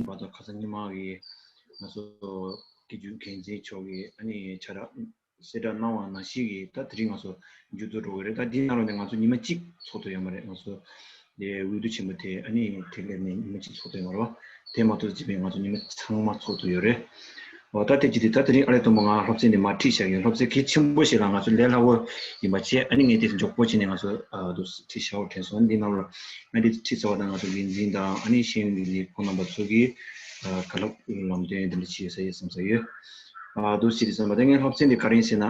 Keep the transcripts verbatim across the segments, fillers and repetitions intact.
བར་དུ་ཁ་སང་ཉི་མ་གི་ང་ཚོ་དགེ་བཅུ་འགན་འཛིན་མཆོག་གིས་ཨ་ནི་ཕྱག་ར་གསལ་བསྒྲགས་གནང་བ་ནང་བཞིན་གྱི་ད་དེ་རིང་ང་ཚོ་མཇུག་བསྡུ་འགྲོ་གི་རེད། ད་འདི་ནང་ལོགས་ནས་ང་ཚོ་ཉི་མ་གཅིག་ཚོགས་འདུ་ཡོད་མ་རེད། ང་ཚོ་དེ་འོས་བསྡུ་ཆེན་པོ་དེ་ཨ་ནི་དེ་སླེབས་ནས་ཉི་མ་གཅིག་ཚོགས་འདུ་ཡོད་མ་རེད་བ། དེ་མ་གཏོགས་སྤྱི་པའི་ང་ཚོ་ཉི་མ་ཚང་མ་ཚོགས་འདུ་ཡོད་རེད། འོ་ད་དེ་ཅི་སྟེ་ད་དེ་རིང་ཨ་ལས་དང་པོ་ང་སློབ་ཚན་འདི་མར་ཁྲིད་བཞག་ཡོད། སློབ་ཚན་གལ་ཆེན་པོ་ཞིག་ལ་ང་ཚོ་ལས་སླ་བོ་ཡིན་པ་བྱས། ཨ་ནི་ངས་དེ་མགྱོགས་པོ་བྱས་ནས་ང་ཚོ་ཨ་འདུག་ཁྲིད་བཞག་པ་དྲན་སོང་། འདི་ནང་ལ་ང་དེ་ཁྲིད་ཚར་བ་དང་ང་ཚོ་འགན་འཛིན་དང་ཨ་ནི་ཤེས་ཡོན་གྱི་ལས་ཁུངས་རྣམ་པ་ཚོ་གིས་ཨ་བཀའ་སློབ་ལམ་སྟོན་འདི་འདྲ་བྱས་ཡོད་ས་ཡོད་བསམ་ས་ཡོད། ཨ་འདུག་ཟེར་དུས་ཙམ་པ་ད་ངའི་སློབ་ཚན་འདི་ག་རེ་ཡིན་ཟེར་ན།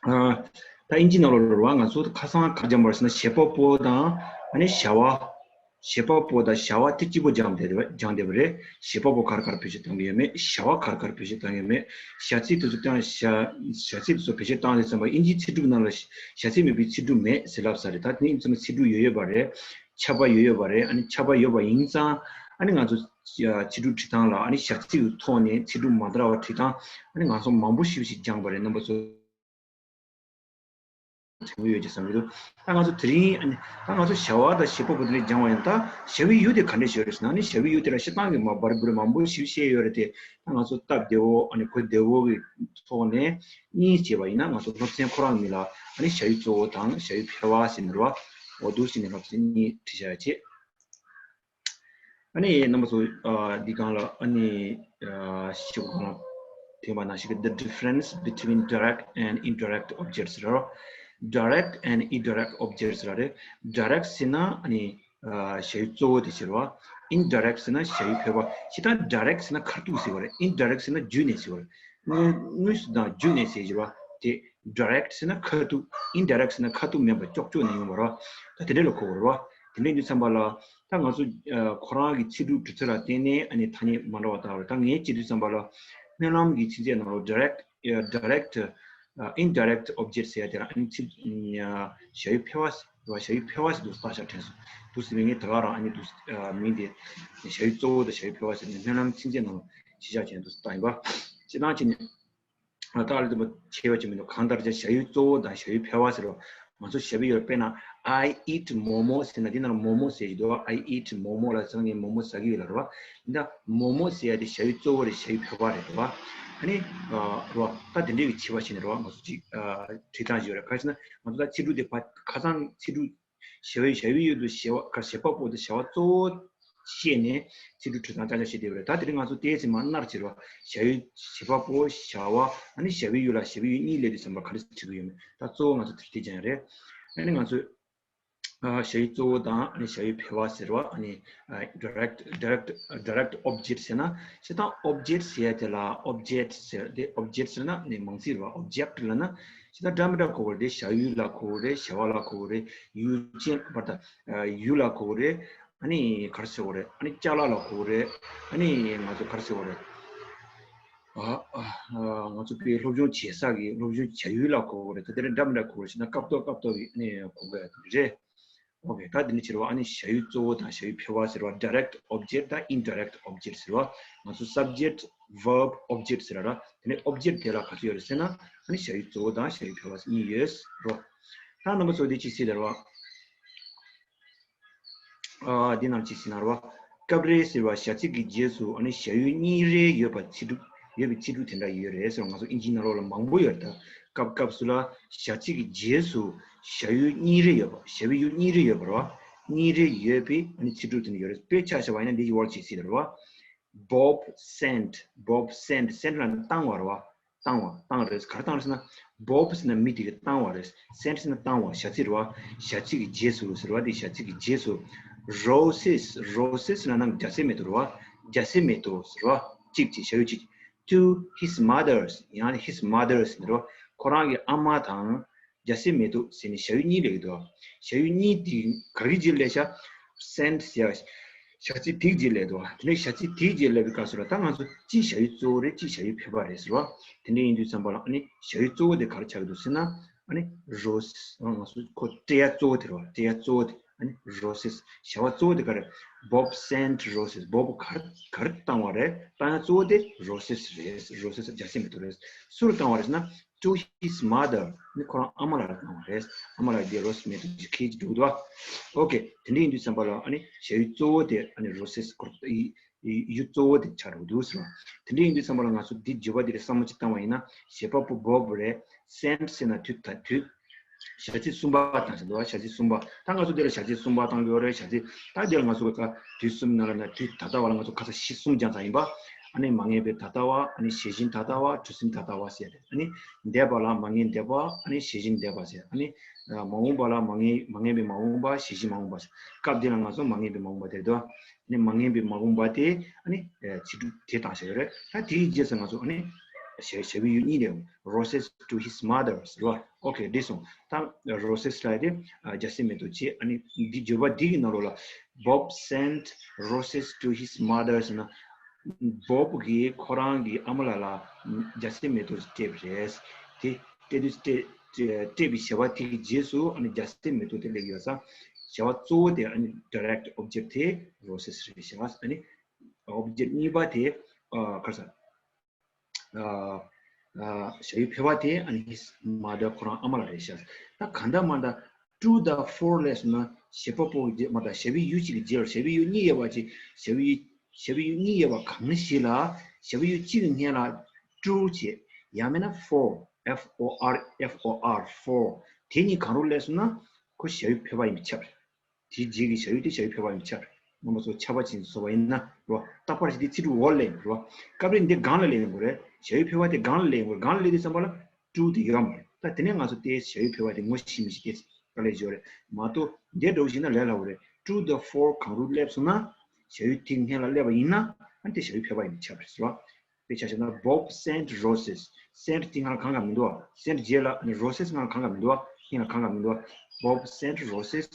ཨ་ད་ཨིན་ཇི་ནང་ལོགས་ལ་རེད་བ། ང་ཚོ་ཁ་སང་ག་རེ་སྦྱངས་པ་རེད་ཟེར་ན་བྱེད་པ་པོ་དང་ཨ་ནི་བྱ་བ། བྱེད་པ་པོ་དང་བྱ་བ་དེ་གཅིག་པོ་སྦྱངས་བསྡད་རེད་བ། སྦྱངས་བསྡད་པ་རེད། བྱེད་པ་པོ་ག་རེ་ག་རེ་བེད་སྤྱོད་བཏང་གི་ཡོད་མེད། བྱ་བ་ག་རེ་ག་རེ་བེད་སྤྱོད་བཏང་ཡོད་མེད། བྱ་ཚིག་དེ་ཚོ་བཏང་བྱ་བྱ་ཚིག་དེ་ཚོ་བེད་སྤྱོད་བཏང་དུས་ཙམ་པ་ཨིན་ཇིའི་ཚིག་གྲུབ་ནང་ལ་བྱ་ཚིག་མེད་པའི་ཚིག་གྲུབ་མེད་ཟེར་ལབ་ས་རེད། ད་དེ་ནི་ཚང་མ་ཚིག་གྲུབ་ཡོད་ཡོད་པ་རེད། ཁྱབ་པ་ཡོད་ཡོད་པ་རེད། ཨ་ནི་ཁྱབ་པ་ཡོད་པ་ཡིན་ཙང་ཨ་ནི་ང་ཚོ་ཚིག་གྲུབ་འབྲི་སྟངས་ལ་ཨ་ནི་བྱ་ཚིག་གི་ཐོག་ནས་ཚིག་གྲུབ་མ་འདྲ་བ་འབྲི་སྟངས་ཨ་ནི་ང་ཚོ་མང་པོ་ཞིག་ཞིག་སྦྱངས་པ་རེད། རྣམ་པ་ཚོ། དྲན་གྱི་ཡོད་ཅེས་བསམ་གྱི་འདུག་ད་ང་ཚོ་དེ་རིང་ཨ་ནི་ད་ང་ཚོ་བྱ་བ་དང་བྱེད་པ་པོ་དེ་འདྲ་སྦྱངས་པ་ཡིན། ད་བྱ་བའི་ཡུལ་དེ་ག་འདྲ་ཞིག་རེད་ཟེར་ན། ཨ་ནི་བྱ་བའི་ཡུལ་དེ་ལ་བཤད་སྟངས་ཀྱི་མ་འབར་འབུར་མང་པོ་ཞིག་བཤད་ཡོད་རེད་དེ། ད་ང་ཚོ་སྟབས་བདེ་བོ་ཨ་ནི་གོ་བདེ་བོ་གི་ཐོག་ནས་གཉིས་བྱས་པ་ཡིན་ན་ང་ཚོ་སློབ་ཚན་ཁོ་རང་མི་ལ་ཨ་ནི་བྱ་ཡུལ་གཙོ་བོ་དང་བྱ་ཡུལ་ཕལ་བ་ཟེར་ནི་རེད་བ། འོ་འདུག་ཟེར་ནས་སློབ་ཚན་གཉིས་ཁྲིད་བྱ་ཡ་བྱེད། ཨ་ནི་རྣམ་པ་ཚོ་ཨ་འདི་སྒང་ལ་ཨ་ནི་ཨ་ཤོག་སྒང་ལ་ཐེངས་མ་ནང་བཞིན་གྱི་the difference between direct and indirect objects རེད། Direct and indirect objects ར་རེད། Direct ཟེར་ན་ཨ་ནི་ཨ་བྱ་ཡུལ་གཙོ་བོ་དེ་ཟེར་བ། Indirect ཟེར་ན་བྱ་ཡུལ་ཕལ་པ། སྤྱིར་བཏང་direct ཟེར་ན་ཁ་ཐུག་ཟེར་བ་རེད། Indirect ཟེར་ན་བརྒྱུད་ནས་ཟེར་བ་རེད། དངོས་དངོས་སུ་དང་བརྒྱུད་ནས་ཟེར་བ་དེ། Direct ཟེར་ན་ཁ་ཐུག indirect ཟེར་ན་ཁ་ཐུག་མིན་པ་ཅོག་ཅོག་ནས་ཡོང་བ་རེད་བ། ད་དེ་འདྲ་ལ་གོ་བ་རེད་བ། དེ་འདྲ་ཡིན་དུས་ཙམ་པ་ལ་ད་ང་ཚོ་ཨ་ཁོ་རང་གི་ཚིག་གྲུབ་འབྲི་ཚུལ་ལ་བརྟེན་ནས་ཨ་ནི་ཐ་སྙད་མ་འདྲ་བ་བཏགས་པ་རེད། ད་ངས་བྱེད་དུས་ཙམ་པ་ལ་སྨོན་ལམ་གྱི་ཚིགས་བཅད་ནང་ལ་direct ཨ་direct ཨ་indirect object ཟེར་ཡ་དེ་ལ་ཨ་ནི་ཚིག་ཨ་བྱ་ཡུལ་ཕལ་བ་ཟེར་བ། བྱ་ཡུལ་ཕལ་བ་ཟེར་དུས་བཏགས་ཤག་དྲན་སོང་། འདུག་ཟེར་བའི་ངས་ད་ག་རང་ཨ་ནི་འདུག་ཨ་མིང་དེ་བྱ་ཡུལ་གཙོ་བོ་དང་བྱ་ཡུལ་ཕལ་བ་ཟེར་ནས་སྨོན་ལམ་ཚིགས་བཅད་ནང་ལ་གཞི་བཞག་བྱས་འདུག་བཏགས་ཡིན་པ། སྤྱིར་བཏང་བྱས་ནས། ད་ལྟ་བ་ཆེ་བ་ཅིག་མི་འདུག་གང་ལྟར་བྱ་བྱ་ཡུལ་གཙོ་བོ་དང་བྱ་ཡུལ་ཕལ་བ་ཟེར་བ། ང་ཚོ་བྱ་བའི་ཡུལ་དཔེར་ན་I eat momo ཟེར་ན་འདི་ནང་ལ་མོག་མོག་ཟེར་གྱི་འདུག I eat momo ལ་ཟེར་ན་ངས་མོག་མོག་ཟ་གི་ཡོད་ལ་རེད་བ། འདི་ད་མོག་མོག་ཟེར་ཡ་དེ་བྱ་ཡུལ་གཙོ་བོ་རེད། བྱ་ཡུལ་ཕལ་བ་རེད་རེད་བ། ཨ་ནི་རེད་བ། ད་དེ་འདྲའི་གི་ཆེ་བ་ཞིག་ནས་རེད་བ། ང་ཚོ་ཅིག་བྲིས་སྟངས་ཞིག་ཡོད་རེད། ག་རེ་ཟེར་ན་ང་ཚོ་ད་ཚིག་གྲུབ་དེ་ཕ་ཁ་སང་ཚིག་གྲུབ་བྱ་བའི་བྱ་བའི་ཡུལ་དུ་བྱ་བ་ག་བྱེད་པ་པོ་དེ་བྱ་བ་གཙོ་བོ་བཤད་ནས་ཚིག་གྲུབ་འབྲི་སྟངས་ཅག་ཅག་བཤད་བསྡད་པ་རེད། ད་དེ་རིང་ང་ཚོ་ལྟས་ཚེ་མ་སྣར་བྱེད་རོགས། བྱ་ཡུལ་བྱེད་པ་པོ་བྱ་བ་ཨ་ནི་བྱ་བའི་ཡུལ་ལ་བྱ་བའི་ཡུལ་གཉིས་སླེབས་དུས་ཙམ་པ་ག་རེ་བྲིས་ཀྱི་ཡོད་མེད་ད་གཙོ་བོ་ང་ཚོ་དེ་ལྟས་ཀྱང་རེད། ཨ་ནི་ང་ཚོས་ཨ་བྱ་ཡུལ་གཙོ་བོ་དང་ཨ་ནི་བྱ་ཡུལ་ཕལ་བ་ཟེར་བ། ཨ་ནི་ཨ་direct direct direct object ཟེར་ན་སྤྱིར་བཏང་object ཟེར་ཡ་དེ་ལ་object ཟེར་དེ་object ཟེར་ན་ནི་མང་ཚིག་རེད་བ། object ལབ་ན་སྤྱིར་བཏང་འདྲ་མི་འདྲ་གོ་བ་རེད། བྱ་ཡུལ་ལ་གོ་བ་རེད། བྱ་བ་ལ་གོ་བ་རེད། ཡུལ་ཅན་བར་དང་ཡུལ་ལ་གོ་བ་རེད། ཨ་ནི་ག་རེ་ཟེར་བ་རེད། ཨ་ནི་ཅ་ལག་ལ་གོ་བ་རེད། ཨ་ནི་ང་ཚོ་ག་རེ་ཟེར་བ་རེད། ཨ་ཨ་ང་ཚོ་དཔེ་སློབ་སྦྱོང་བྱེད་ས་གི་སློབ་སྦྱོང་བྱ་ཡུལ་ལ་གོ་བ་རེད། ད་དེ་རེད། འདྲ་མི་འདྲ་གོ་བ་རེད་ཟེར་ན་སྐབས་ཐོག་སྐབས་ཐོག་གི་ཨ་ནི་གོ་དགོས་ཡ་དེ་རེད། ཨོ་ཀེ། ད་དེ་འདྲ་ཕྱིར་བ་ཨ་ནི་བྱ་ཡུལ་གཙོ་བོ་དང་བྱ་ཡུལ་ཕལ་བ་ཟེར་བ་direct object དང་indirect object ཟེར་བ། ང་ཚོ་subject verb object ཟེར་ར། དེ་ནས་object དེ་ལ་ག་ཚོད་ཡོད་རེད་ཟེར་ན་ཨ་ནི་བྱ་ཡུལ་གཙོ་བོ་དང་བྱ་ཡུལ་ཕལ་བ་གཉིས་ཡོད་རོ། ད་རྣམ་པ་ཚོ་དེ་ཅི་ཟེར་ར་བ། ཨ་འདི་ནང་ཅི་ཟེར་ན་ར་བ། སྐབས་རེ་ཟེར་བ་བྱ་ཚིག་གི་རྗེས་སུ་ཨ་ནི་བྱ་ཡུལ་གཉིས་རེ་ཡོད་པ་ཚིག་གྲུབ་ཡོད་པའི་ཚིག་གྲུབ་དེ་འདྲ་ཡོད་རེད་ཟེར་བ། ང་ཚོ་ཨིན་ཇིའི་ནང་ལོགས་ལ་མང་པོ་ཡོད་རེད། ད་སྐབས་སྐབས་སུ་ལ་བྱ་ཚིག་གི་རྗེས་སུ་བྱ་ཡུལ་གཉིས་རེ་ཡོད་པ། བྱ་བའི་ཡུལ་གཉིས་རེ་ཡོད་པ་རེད་བ། གཉིས་རེ་ཡོད་པའི་ཨ་ནི་ཚིག་གྲུབ་དེ་འདྲ་ཡོད་རེད། དཔེ་ཆ་བཞག་པ་ཡིན་ན་འདི་ཡི་བར་ཅིག་ཟེར་རེད་བ། Bob sent Bob sent sent ལ་ནི་བཏང་བ་རེད་བ། བཏང་བ་བཏང་རེད། ག་རེ་བཏང་རེད་ཟེར་ན་Bob ཟེར་ན་མི་དེ་གིས་བཏང་བ་རེད། Sent ཟེར་ན་བཏང་བ། བྱ་ཚིག་རེད་བ། བྱ་ཚིག་གི་རྗེས་སུ་ཟེར་བ། དེ་བྱ་ཚིག་གི་རྗེས་སུ་roses roses ལ་ནི་རྒྱ་སེ་མེ་ཏོག་རེད་བ། རྒྱ་སེ་མེ་ཏོག་ཟེར་བ། གཅིག་གཅིག་བྱ་ཡུལ་གཅིག to his mother's ཡང་ན་his mother's ཟེར་བ། ཁོ་རང་གི་ཨ་མ་དང་རྒྱ་སེ་མེ་ཏོག་ཟེར་ནས་བྱ་ཡུལ་གཉིས་སླེབས་ཀྱི་འདུག་བྱ་ཡུལ་གཉིས་དེ་ག་རེ་རྗེས་སླེབས་ཤག sent ཟེར་བྱ་ཚིག་དེའི་རྗེས་སླེབས་འདུག་དེ་ནས་བྱ་ཚིག་དེའི་རྗེས་སླེབས་པའི་སྐབས་སུ་ལ་ད་ང་ཚོ་གཅིག་བྱ་ཡུལ་གཙོ་བོ་རེད། གཅིག་བྱ་ཡུལ་ཕལ་པ་རེད་ཟེར་བ། དེ་འདྲ་ཡིན་དུས་ཙམ་པ་ལ་ཨ་ནི་བྱ་ཡུལ་གཙོ་བོ་དེ་ག་རེ་ཆགས་ཀྱི་འདུག་ཟེར་ན་ཨ་ནི་rose ང་ཚོ་ཁོ་སྤྲད་ཡ་གཙོ་བོ་དེ་རེད་བ། སྤྲད་ཡ་གཙོ་བོ་དེ་ཨ་ནི་roses བྱ་བ་གཙོ་བོ་དེ་ག་རེ། Bob sent roses Bob ག་རེ་ག་རེ་བཏང་བ་རེད། བཏང་ཡ་གཙོ་བོ་དེ་roses རེད། roses རྒྱ་སེ་མེ་ཏོག་རེད། སུར་བཏང་བ་རེད་ཟེར་ན to his mother ནི་ཁོ་རང་ཨ་མ་ལ་རེ་བཏང་བ་རེད། ཨ་མ་ལ་དེ་rose མེ་ཏོག་ཅིག་ཁྱེར་གྱི་འདུག་དོ། ཨོ་ཀེ། དེ་འདྲ་ཡིན་དུས་ཙམ་པ་ལ་ཨ་ནི་བྱ་ཡུལ་གཙོ་བོ་དེ་ཨ་ནི་roses ཁོ་ཡི་ ཡུལ་གཙོ་བོ་དེ་ཆགས་འགྲོ་གི་འདུག་ཟེར་བ། དེ་འདྲ་ཡིན་དུས་ཙམ་པ་ལ་ང་ཚོ་འདི་བརྗོད་པ་འདི་ལ་བསམ་བློ་ཅིག་བཏང་བ་ཡིན་ན། བྱེད་པ་པོ་བོབ་རེད། སེན་ཟེར་ན་དུས་ད་དུས། ཞག་ཚི་གསུམ་པ་དང་ཟེར་འདུག་བ། ཞག་ཚི་གསུམ་པ། ད་ང་ཚོ་འདི་ལ་ཞག་ཚི་གསུམ་པ་བཏང་གི་ཡོད་རེད། ཞག་ཚི། ད་འདི་ལ་ང་ཚོ་ག་དུས་གསུམ་ནང་ལ་ན་དུས་ད་ལྟ་བ་ལ་ང་ཚོ་ཁ་ས་བཞི་གསུམ་སྦྱངས་ཚར་ཡིན་པ། ཨ་ནི་མ་ངེས་པའི་ད་ལྟ་བ། ཨ་ནི་ཤེས་བཞིན་ད་ལྟ་བ། དུས་གསུམ་ད་ལྟ་བ་ཟེར་རེད། ཨ་ནི་འདས་པ་ལ་མ་ངེས་འདས་པ། ཨ་ནི་ཤེས་བཞིན་འདས་པ་ཟེར། ཨ་ནི་མ་འོངས་པ་ལ་མ་ངེས་མ་ངེས་པའི་མ་འོངས་པ། ཤེས་བཞིན་མ་འོངས་པ་ཟེར། སྐབས་འདི་ལ་ང་ཚོ་མ་ངེས་པའི་མ་འོངས་པ་དེ་རེད་དོ། ནི་མ་ངེས་པའི་མ་འོངས་པ་དེ། ཨ་ནི་ཨ་ཚིག་གྲུབ་དེ་དང་བྱ་བ་རེད། ད་དེའི་རྗེས་སུ་ང་ཚོ་ཨ་ནི་བྱ་བྱ་བའི་ཡུལ་གཉིས་རེད། Roses to his mother ཟེར་བ། ཨོ་ཁེ། འགྲིག་སོང་། ད་Roses ལབ་དེ་ཨ་རྒྱ་སེ་མེ་ཏོག་བྱས། ཨ་ནི་འདི་བརྗོད་པ་འདི་གི་ནང་ལོགས་ལ། Bob sent roses to his mother ཟེར་ན། བོབ་གིས་ཁོ་རང་གི་ཨ་མ་ལགས་ལ་རྒྱ་སེ་མེ་ཏོག་ཅིག་སྤྲད་པ་རེད། དེ་སྤྲད་དུས་སྤྲད་སྤྲད་པའི་བྱ་བ་དེ་གི་རྗེས་སུ་ཨ་ནི་རྒྱ་སེ་མེ་ཏོག་དེ་སླེབས་ཡོད་ས། བྱ་བ་གཙོ་བོ་དེ་ཨ་ནི་direct object དེ་Roses རེད་བྱ་བ། ཨ་ནི་object གཉིས་པ་དེ་ཨ་ག་རེ་ཟེར། ཨ་ཨ་བྱ་བའི་ཕལ་པ་དེ་ཨ་ནི་his mother ཁོ་རང་ཨ་མ་ལགས་རེད་བྱ། ད་གང་ལྟར་མ་ལྟར་to the full ལབ་སོང་ན་བྱེད་པ་པོ་གི་རྗེས་མ་ད་བྱ་བའི་ཡུལ་གཅིག་གི་རྗེས་ལ་བྱ་བའི་ཡུལ་གཉིས་ཡོད་པ་ཅིག་བྱ་བའི་ཡུལ་བྱ་བའི་ཡུལ་གཉིས་ཡོད་པ་གང་ཞིག་ལ་བྱ་བའི་ཡུལ་གཅིག་གི་སྔོན་ལ་to བྱེད། ཡང་མིན་ན་for F O R F O R for དེ་གཉིས་གང་རུང་སླེབས་སོང་ན་ཁོ་བྱ་བའི་ཕལ་པ་ཡིན་པས་ཁྱབ། དེའི་རྗེས་ཀྱི་བྱ་ཡུལ་དེ་བྱ་བའི་ཕལ་པ་ཡིན་པས་ཁྱབ། རྣམ་པ་ཚོ་ཁྱབ་པ་ཅན་བཟོ་བ་ཡིན་ན་རོ། རྟག་པར་གྱི་དེ་ཚིག་གྲུབ་འོག་ལ་སླེབས་ཡོང་རོ། སྐབས་རེ་འདི་སྒང་ལ་སླེབས་ཡོང་གི་རེད། བྱ་ཡུལ་ཕལ་པ་དེ་སྒང་ལ་སླེབས་ཡོང་གི་རེད། སྒང་ལ་སླེབས་དུས་ཙམ་པ་ལ་to དེ་ཡོད་མ་རེད། ད་དེ་ནས་ང་ཚོ་དེ་བྱ་ཡུལ་ཕལ་པ་དེ་ངོ་ཤེས་མི་ཤེས་དེ་དཀའ་ལས་ཡོད་རེད་མ་གཏོགས། འདི་འདྲ་བོ་ཞིག་ན་ལས་སླ་བོ་རེད། to the full གང་རུང་སླེབས་སོང་ན་བྱ་ཡུལ་དེ་སྔོན་ལ་སླེབས་པ་ཡིན་ན་ཨ་ནི་དེ་བྱ་ཡུལ་ཕལ་པ་ཡིན་པས་ཁྱབ་རེད་ཟེར་བ། དཔེ་ཆ་བཞག་ན། Bob sent roses. Sent དེ་སྔ་ལ་གང་ག་མི་འདུག་བ། Sent རྗེས་ལ་ནི་roses སྔ་ལ་གང་ག་མི་འདུག་བ། སྔོན་ལ་གང་ག་མི་འདུག་བ། Bob sent roses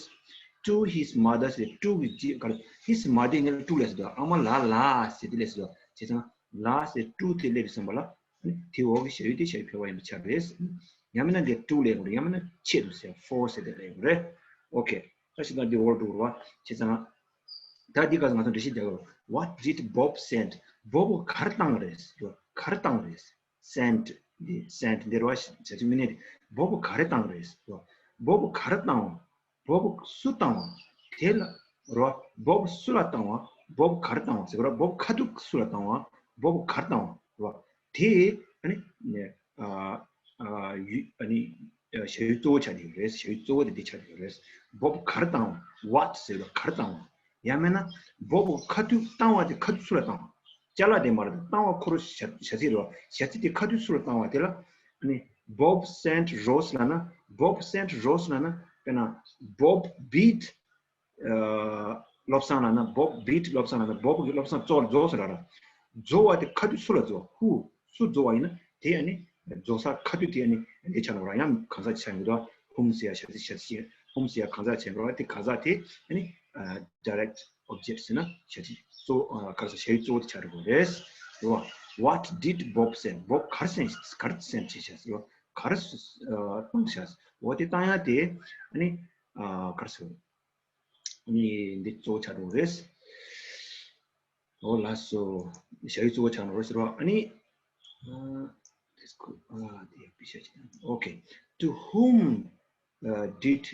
to his mother ཟེར་to གི་རྗེས་ག་རེ། his mother སྔོན་ལ་to སླེབས་སོང་། ཨ་མ་ལགས་ལ་ཟེར་དེ་སླེབས་སོང་། བྱས་ཙང་ལ་ཟེར་to དེ་སླེབས་ཙམ་པ་ལ་ནི་དེ་འོག་གི་བྱ་ཡུལ་དེ་བྱ་ཡུལ་ཕལ་པ་ཡིན་པས་ཁྱབ་རེད། ཡང་མིན་ན་འདིར་to སླེབས་དགོས་རེད། ཡང་མིན་ན་ཆེད་དུ་ཟེར་for ཟེར་དེ་སླེབས་དགོས་རེད། ཨོ་ཁེ། ད་ཞིག་ན་འདི་འོག་འགྲོ་རོགས། བྱས་ཙང་། ད་འདི་ག་ང་ཚོ་འགྲེལ་བཤད་རྒྱག་གི་རོགས། What did Bob send? བོབ་ག་རེ་བཏང་བ་རེད། ག་རེ་བཏང་བ་རེད། Sent འདི་sent འདི་རོ་བྱ་ཚིག་མི་སྣ་དེ། བོབ་ག་རེ་བཏང་བ་རེད། བོབ་ག་རེ་བཏང་བ། བོབ་སུ་བཏང་བ། དེ་ལ་རོ། བོབ་སུ་ལ་བཏང་བ། བོབ་ག་རེ་བཏང་བ་ཟེར་གི་རོ། བོབ་ཁ་ཐུག་སུ་ལ་བཏང་བ། བོབ་ག་རེ་བཏང་བ་རོ། དེ་ཨ་ནི་ཨ་ཨ་ཡུ་ཨ་ནི། བྱ་ཡུལ་གཙོ་བོ་ཆགས་ཀྱི་ཡོད་རེད། བྱ་ཡུལ་གཙོ་བོ་དེ་འདི་ཆགས་ཀྱི་ཡོད་རེད། བོབ་ག་རེ་བཏང་བ། What ཟེར་བ་ག་རེ་བཏང་བ། ཡང་མིན་ན་བོབ་ཁ་ཐུག་བཏང་བ་དེ་ཁ་ཐུག་སུ་ལ་བཏང་བ། ཅ་ལག་དེ་མ་རེད། བཏང་བ་ཁོ་རང་བྱ་བྱ་ཚིག་རེད་བ། བྱ་ཚིག་དེ་ཁ་ཐུག་སུ་ལ་བཏང་བ་དེ་ལ་ཨ་ནི་Bob sent roses ལབ་ན། Bob sent roses ལབ་ན་དཔེར་ན་Bob beat བློ་བཟང་ལབ་ན། Bob beat བློ་བཟང་ལབ་ན། བོབ་གི་བློ་བཟང་རྫོགས་རྫོགས་ཟེར་ར། རྫོགས་པ་དེ་ཁ་ཐུག་སུ་ལ་རྫོགས། Who སུ་རྫོགས་པ་ཡིན་ན་དེ་ཨ་ནི་རྫོགས་ས་ཁ་ཐུག་དེ་ཨ་ནི་འདི་ཆགས་ནོ་ར། ཡང་གང་ཟག་ཆགས་ཡོང་གི་འདུག Whom ཟེར་ཡ་བྱ་ཚིག་བྱ་ཚིག Whom ཟེར་ཡ་གང་ཟག་ཆགས་ཡོང་གི་ར། དེ་གང་ཟག་དེ་ཨ་ནི་direct object ཟེར་ན་བྱ་ཚིག་གཙོ་བོ་ག་རེ་ཟེར། བྱ་ཡུལ་གཙོ་བོ་དེ་ཆགས་འགྲོ་གི་རེད། རེད་བ། What did Bob send? བོབ་ག་རེ་སེན་ག་རེ་སེན་བྱས་བྱས་ཟེར་བ། ག་རེ་བཏང་བྱས། འོ་དེ་བཏང་ཡ་དེ་ཨ་ནི་ག་རེ་ཟེར། ནི་འདི་གཙོ་བོ་ཆགས་འགྲོ་རེད། འོ་ལགས་སོ། བྱ་ཡུལ་གཙོ་བོ་ཆགས་འགྲོ་རེད་ཟེར་བ། ཨ་ནི། ཨ། this could- ཨ། དེ་ཡང་པི་ཤ་ཅིག Okay. To whom uh, did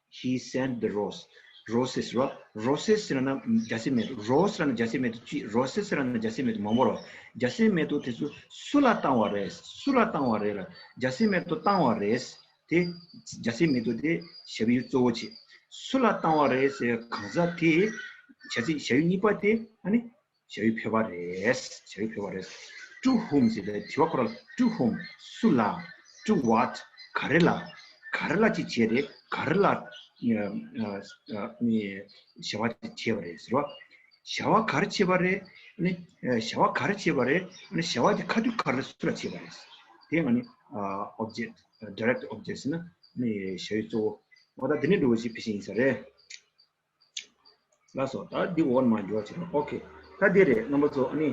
he send the rose? Roses རོ། Roses ཟེར་ན་རྒྱ་སེ་མེ་ཏོག Rose ལབ་ན་རྒྱ་སེ་མེ་ཏོག་གཅིག Roses ཟེར་ན་རྒྱ་སེ་མེ་ཏོག་མང་པོ་རོ། རྒྱ་སེ་མེ་ཏོག་དེ་ཚོ་སུ་ལ་བཏང་བ་རེད། སུ་ལ་བཏང་བ་རེད་ལ། རྒྱ་སེ་མེ་ཏོག་བཏང་བ་རེད། དེ་རྒྱ་སེ་མེ་ཏོག་དེ་བྱ་བའི་ཡུལ་གཙོ་བོ་བྱེད། སུ་ལ་བཏང་བ་རེད་ཟེར་གང་ཟག་དེ་བྱ་ཚིག་བྱ་ཡུལ་གཉིས་པ་དེ་ཨ་ནི་བྱ་ཡུལ་ཕལ་པ་རེད། བྱ་ཡུལ་ཕལ་པ་རེད། To whom ཟེར་ཏེ་དྲི་བ་ཁོ་ར་ལ། To whom སུ་ལ། To what ག་རེ་ལ། ག་རེ་ལ་ཅིག་བྱས་རེད། ག་རེ་ལ་ཨ་ཨ་ཨ་ནི་བྱ་བ་ཅིག་བྱས་པ་རེད་ཟེར་བ། བྱ་བ་ག་རེ་བྱས་པ་རེད། ཨ་ནི་ཨ་བྱ་བ་ག་རེ་བྱས་པ་རེད། ཨ་ནི་བྱ་བ་དེ་ཁ་ཐུག་ག་རེ་སུ་ལ་བྱས་པ་རེད། དེ་ང་ནི་ཨ་object direct object ཟེར་ན་ནི་བྱ་ཡུལ་གཙོ་བོ། འོ་ད་དེ་ནས་འགྲོ་བ་ཞིག་ཕལ་ཆེར་ཡིན་ས་རེད། ལགས་སོ། ད་འདི་འོག་མ་འགྱུར་བ་བྱེད་རོགས། Okay. ད་འདི་རེད་རྣམ་པ་ཚོ། ཨ་ནི་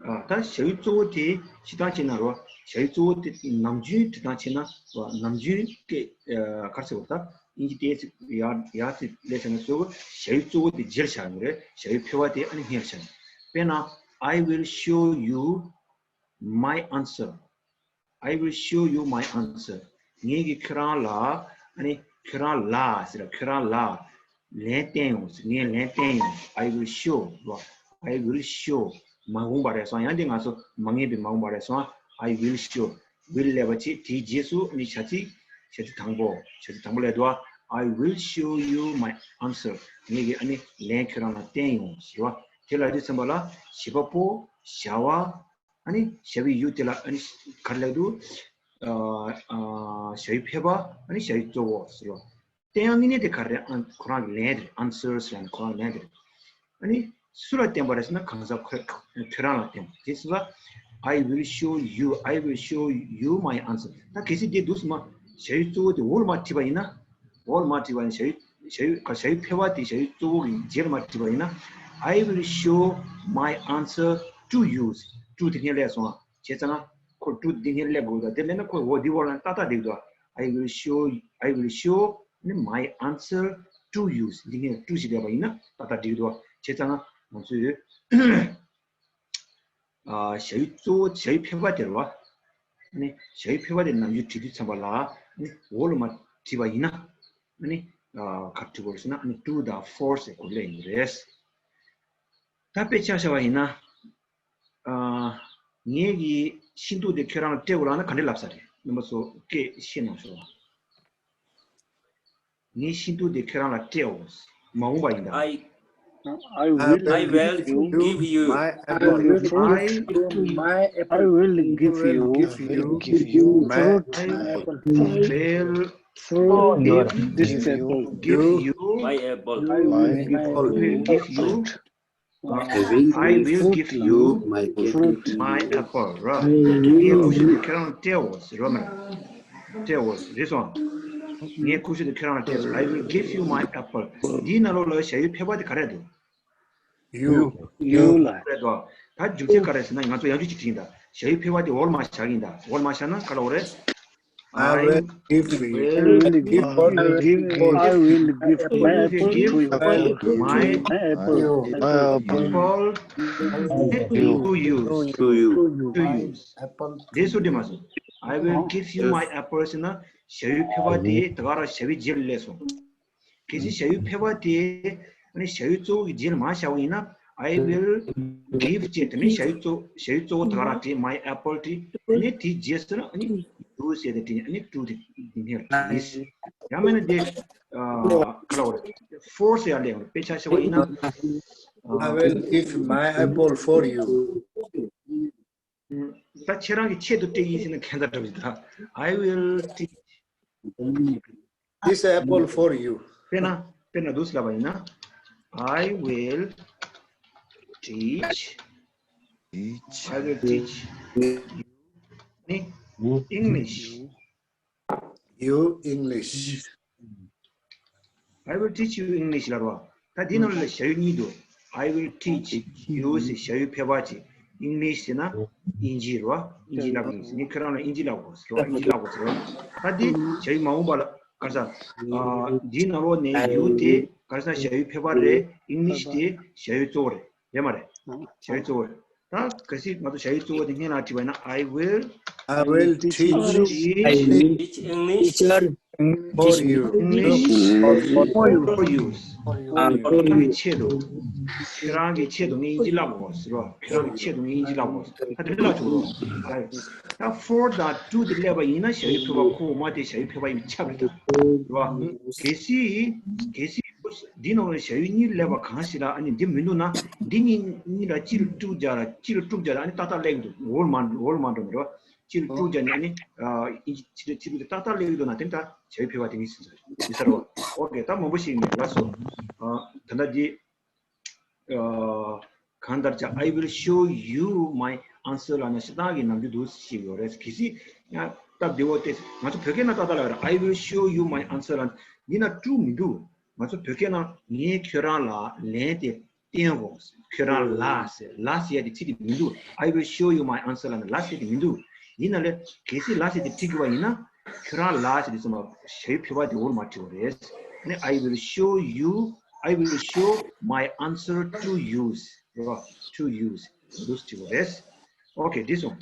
ཨ་ད་བྱ་ཡུལ་གཙོ་བོ་དེ་ཕྱི་ཐང་བྱས་ན་རོ། བྱ་ཡུལ་གཙོ་བོ་དེ་ནམ་རྒྱུན་འབྲི་སྟངས་བྱས་ན་རོ། ནམ་རྒྱུན་སྐད་ཨ་ག་རེ་ཟེར་བ། ད་དབྱིན་ཇི་ཏོག་ཙམ་ཡར་ཡར་ཙམ་སླེབས་ཙང་ན་གཙོ་བོ་བྱ་ཡུལ་གཙོ་བོ་དེ་རྗེས་ལ་བཞག་ཡོང་གི་རེད། བྱ་ཡུལ་ཕལ་པ་དེ་ཨ་ནི་སྔོན་ལ་བཞག་ཡོང་། དཔེར་ན། I will show you my answer. I will show you my answer. ངས་ཀྱིས་ཁྱོད་རང་ལ། ཨ་ནི་ཁྱོད་རང་ལ་ཟེར་ར། ཁྱོད་རང་ལ་ལན་བསྟན་ཡོང་ཟེར། ངས་ལན་བསྟན་ཡོང་། I will show རོ། I will show. མ་འོངས་པ་རེད་སོང་། ཡང་དེ་ང་ཚོ་མ་ངེས་པའི་མ་འོངས་པ་རེད་སོང་། I will show. Will སླེབས་པ་ཅིག་དེའི་རྗེས་སུ་ནི་བྱ་ཚིག་བྱ་ཚིག་དང་པོ། བྱ་ཚིག་དང་པོ་ལ་དུ་I will show you my answer. ངས་ཀྱི་ཨ་ནི་ལན་ཁྱོད་རང་ལ་བསྟན་ཡོང་ཟེར་བ། དེ་ལ་དུས་ཙམ་པ་ལ་བྱེད་པ་པོ་བྱ་བ། ཨ་ནི་བྱ་བའི་you དེ་ལ་ཨ་ནི་ག་རེ་ལབ་འདུག་ཨ་ཨ་བྱ་བའི་ཕལ་པ། ཨ་ནི་བྱ་བའི་གཙོ་བོ་ཟེར་བ། བསྟན་ཡག་དངོས་གནས་དེ་ག་རེ་རེད། ཨ་ཁོ་རང་གི་ལན་དེ་རེད། Answers ལབ་ནས་ཁོ་རང་ལན་དེ་རེད། ཨ་ནི་སུ་ལ་བསྟན་པ་རེད་ཟེར་ན་གང་ཟག་ཁོ་ཁོ་ཁྱོད་རང་ལ་བསྟན་པ་དེ་ཟེར་ན། I will show you, I will show you my answer. ད་གལ་སྲིད་དེ་འདུག་སེ་མ་བྱ་བའི་གཙོ་བོ་དེ་འོག་ལ་མར་བྲིས་པ་ཡིན་ན། འོག་ལ་མར་བྲིས་པ་ཡིན་ན་བྱ་བའི་བྱ་བའི་བྱ་བའི་ཕལ་པ་དེ་བྱ་བའི་གཙོ་བོ་གི་རྗེས་ལ་མར་བྲིས་པ་ཡིན་ན། I will show my answer to you. To དེ་སྔོན་སླེབས་སོང་ང་། བྱས་ཙང་ཁོ་to འདི་སྔོན་སླེབས་དགོས་འདུག་དེ་མེད་ན་ཁོ་འོ་འདི་བར་ལ་ཏག་ཏག་འགྲིག་འདུག I will show, I will show my answer to you. འདི་སྔོན་to ཞིག་བསྡད་པ་ཡིན་ན་ཏག་ཏག་འགྲིག་འདུག་བྱས་ཙང་ང་ཚོས་ཨ་བྱ་བའི་གཙོ་བོ་བྱ་བའི་ཕལ་པ་དེ་རེད་བ། ཨ་ནི་བྱ་བའི་ཕལ་པ་དེ་ནམ་རྒྱུན་བྲིས་དུས་ཙམ་པ་ལ་ཨ་ནི་འོག་ལ་མར་བྲིས་པ་ཡིན་ན་ཨ་ནི་ཨ་ག་རེ་འབྲི་དགོས་རེད་ཟེར་ན། ཨ་ནི་to དང་for ཟེར་གོ་ལེ་ཡིན་རེད། ད་དཔེ་ཆ་བཞག་པ་ཡིན་ན། ཨ་ངེད་ཀྱི་ཤིང་ཏོག་དེ་ཁྱོད་རང་ལ་སྤྲད་དགོས་ལབ་ན་ག་འདྲ་ལབ་ས་རེད། རྣམ་པ་ཚོ་སྐད་བཤད་གནང་ཤོག་ངའི་ཤིང་ཏོག་དེ་ཁྱོད་རང་ལ་སྤྲད་འོང་། མ་འོངས་པ་ཡིན་ད། I I will I will give you my I apple. Will I fruit. My apple. I will give you give you give you my fruit. I apple. Will fruit. Give this apple. Give you my apple. I will give you. Will give you. I will give you my apple. Right. ངའི་ཁུ་བྱུག་དེ་ཁྱེད་རང་ལ་སྤྲད་འོང་ཟེར་བ་མ་རེད། སྤྲད་འོང་ཟེར་རེད་སོང་། ངའི་ཁུ་བྱུག་དེ་ཁྱེད་རང་ལ་སྤྲད། I will give you my apple. འདིའི་ནང་ལོགས་ལ་བྱ་བའི་ཕལ་པ་དེ་ག་རེ་འདུག you. You ལ་རེད་དོ། ད་རྒྱུ་མཚན་ག་རེ་ཟེར་ན་ང་ཚོ་ཡང་རྒྱུ་གཅིག་དྲིས་ཡིན་ད། བྱ་བའི་ཕལ་པ་དེ་འོག་ལ་མར་བཞག་གི་ཡིན་ད། འོག་ལ་མར་བཞག་ན་ག་རེ་ལབ་དགོས་རེད། I will give you. I will give, I will give my apple to you. My apple. My apple. Apple to you. To you. To you. Apple. དེ་སུ་དེ་མ་སོང་། I will give you my apple ཟེར་ན་བྱ་བའི་ཕལ་པ་དེ་ད་ག་རང་བྱ་བའི་རྗེས་ལ་སླེབས་སོང་། གལ་སྲིད་བྱ་བའི་ཕལ་པ་དེ་ཨ་ནི་བྱ་བའི་གཙོ་བོ་གི་རྗེས་ལ་མར་བཞག་པ་ཡིན་ན། I will give ཅེས་དེ་ནི་བྱ་བའི་གཙོ་བྱ་བའི་གཙོ་བོ་ད་ག་རང་བྲིས། my apple བྲིས། ཨ་ནི་དེའི་རྗེས་སུ་ཨ་ནི་you ཟེར་ཏེ་བྲིས། ཨ་ནི་to དེ་འདི་ནས་བྲིས། ཡང་མིན་ན་དེ་ཨ་ག་རེ་ལབ་དགོས་རེད། for ཟེར་ཡ་ལས་དཔེ་ཆ་བཞག་པ་ཡིན་ན། I will give my apple for you. ད་ཁྱེད་རང་གི་ཆེད་དུ་སྤྲད་ཡིན་ཟེར་ན་གན་ད་འདྲ་བོ་ཞིག་ད། I will teach this apple for you. དཔེར་ན་དཔེར་ན་འདུག་སེ་ལབ་པ་ཡིན་ན། I will teach. I will teach you English. You English. I will teach you English ལབ་རོ། ད་འདི་ནང་ལ་བྱ་ཡུལ་གཉིས་འདུག I will teach you ཟེར་བྱ་ཡུལ་ཕལ་པ་ཅིག English ཟེར་ན་དབྱིན་ཇི་རོ། དབྱིན་ཇི་ལབ་ཡིན་ཟེར། ངས་ཁྱོད་རང་ལ་དབྱིན་ཇི་ལབ་དགོས་ཟེར་རོ། དབྱིན་ཇི་ལབ་དགོས་ཟེར་རོ། ད་འདི་བྱ་ཡུལ་མ་འོངས་པ་ལ་ག་རེ་ཟ། འདིའི་ནང་ལོགས་ནས་you དེ་ག་རེ་ཟ་བྱ་ཡུལ་ཕལ་པ་རེད། English དེ་བྱ་ཡུལ་གཙོ་བོ་རེད། རེད་མ་རེད། བྱ་ཡུལ་གཙོ་བོ་རེད། ད་གལ་སྲིད་ང་ཚོ་བྱ་ཡུལ་གཙོ་བོ་དེ་སྔོན་ལ་བྲིས་པ་ཡིན་ན། I will I will teach teach English for you. English for you. ཁྱེད་རང་གི་ཆེད་དུ། ཁྱེད་རང་གི་ཆེད་དུ་ངས་དབྱིན་ཇི་བསླབ་དགོས་ཟེར་བ། ཁྱེད་རང་གི་ཆེད་དུ་ངས་དབྱིན་ཇི་བསླབ་དགོས་ཟེར། ད་དེ་འདྲ་ལབ་ཆོག་རོ། ད་for དང་to དེ་སླེབས་པ་ཡིན་ན་བྱ་ཡུལ་ཕལ་པ་ཁོ་མ་དེ་བྱ་ཡུལ་ཕལ་པ་ཡིན་ཁྱབ་རེད་ད། རེད་བ། གལ་སྲིད་གལ་སྲིད། འདི་ནང་ལ་བྱ་ཡུལ་གཉིས་སླེབས་པ་གང་ཞིག་ལ་ཨ་ནི་འདི་མི་འདུག་ན། འདི་གཉིས་གཉིས་ལ་གཅིག་ལ་དཀྲུག་རྒྱག་ལ་གཅིག་ལ་དཀྲུག་རྒྱག་ལ་ཨ་ནི་ཏག་ཏག་སླེབས་འདུག་འོག་ལ་མ་འགྲོ། འོག་ལ་མ་འགྲོ་མི་རོ། གཅིག་ལ་དཀྲུག་རྒྱག་ནས་ཨ་ནི་ཨིན་ཇི་ཕྱི་ཕྱི་ལུགས་དེ་ཏག་ཏག་སླེབས་འདུག་ན་དེ་ནི་ད་བྱ་ཡུལ་ཕལ་པ་དེ་ངེས་ཟིན་ས་རེད་མི་ཟེར་བ། ཨོ་ཀེ། ད་མང་པོ་ཞིག་ནས་ལགས་སོ། ཨ་ད་ལྟ་འདི། གང་ལྟར་ཀྱང་I will show you my answer ལབ་ན་ཞེ་དྲག་གི་ནམ་རྒྱུན་འདུག་ཞིག་ཡོད་རེད། གལ་སྲིད་ཡང་སྟབས་བདེ་བོ་དེ་ང་ཚོ་བོད་སྐད་ནང་ཏག་ཏག་ལབ་རེད། I will show you my answer ལབ་འདི་ན་to མི་འདུག་ང་ཚོ་བོད་སྐད་ནང་ངས་ཁྱོད་རང་ལ་ལན་དེ་བསྟན་འོང་། ཁྱོད་རང་ལ་ཟེར་ལ་ཟེར་ཡ་དེ་ཚིག་དེ་མི་འདུག I will show you my answer ལབ་ན་ལ་ཟེར་དེ་མི་འདུག་ཡིན་ན་ལས་གལ་སྲིད་ལ་ཟེར་དེ་བྲིས་དགོས་པ་ཡིན་ན། ཁྱོད་རང་ལ་ཟེར་དུས་ཙམ་པ་བྱ་ཡུལ་ཕལ་པ་དེ་འོག་ལ་མར་བྲིས་པ་རེད། ཨ་ནི་I will show you, I will show my answer to you. རེད་བ། To you. འདུག་སེ་བྲིས་པ་རེད། ཨོ་ཀེ། འདི་སོང་།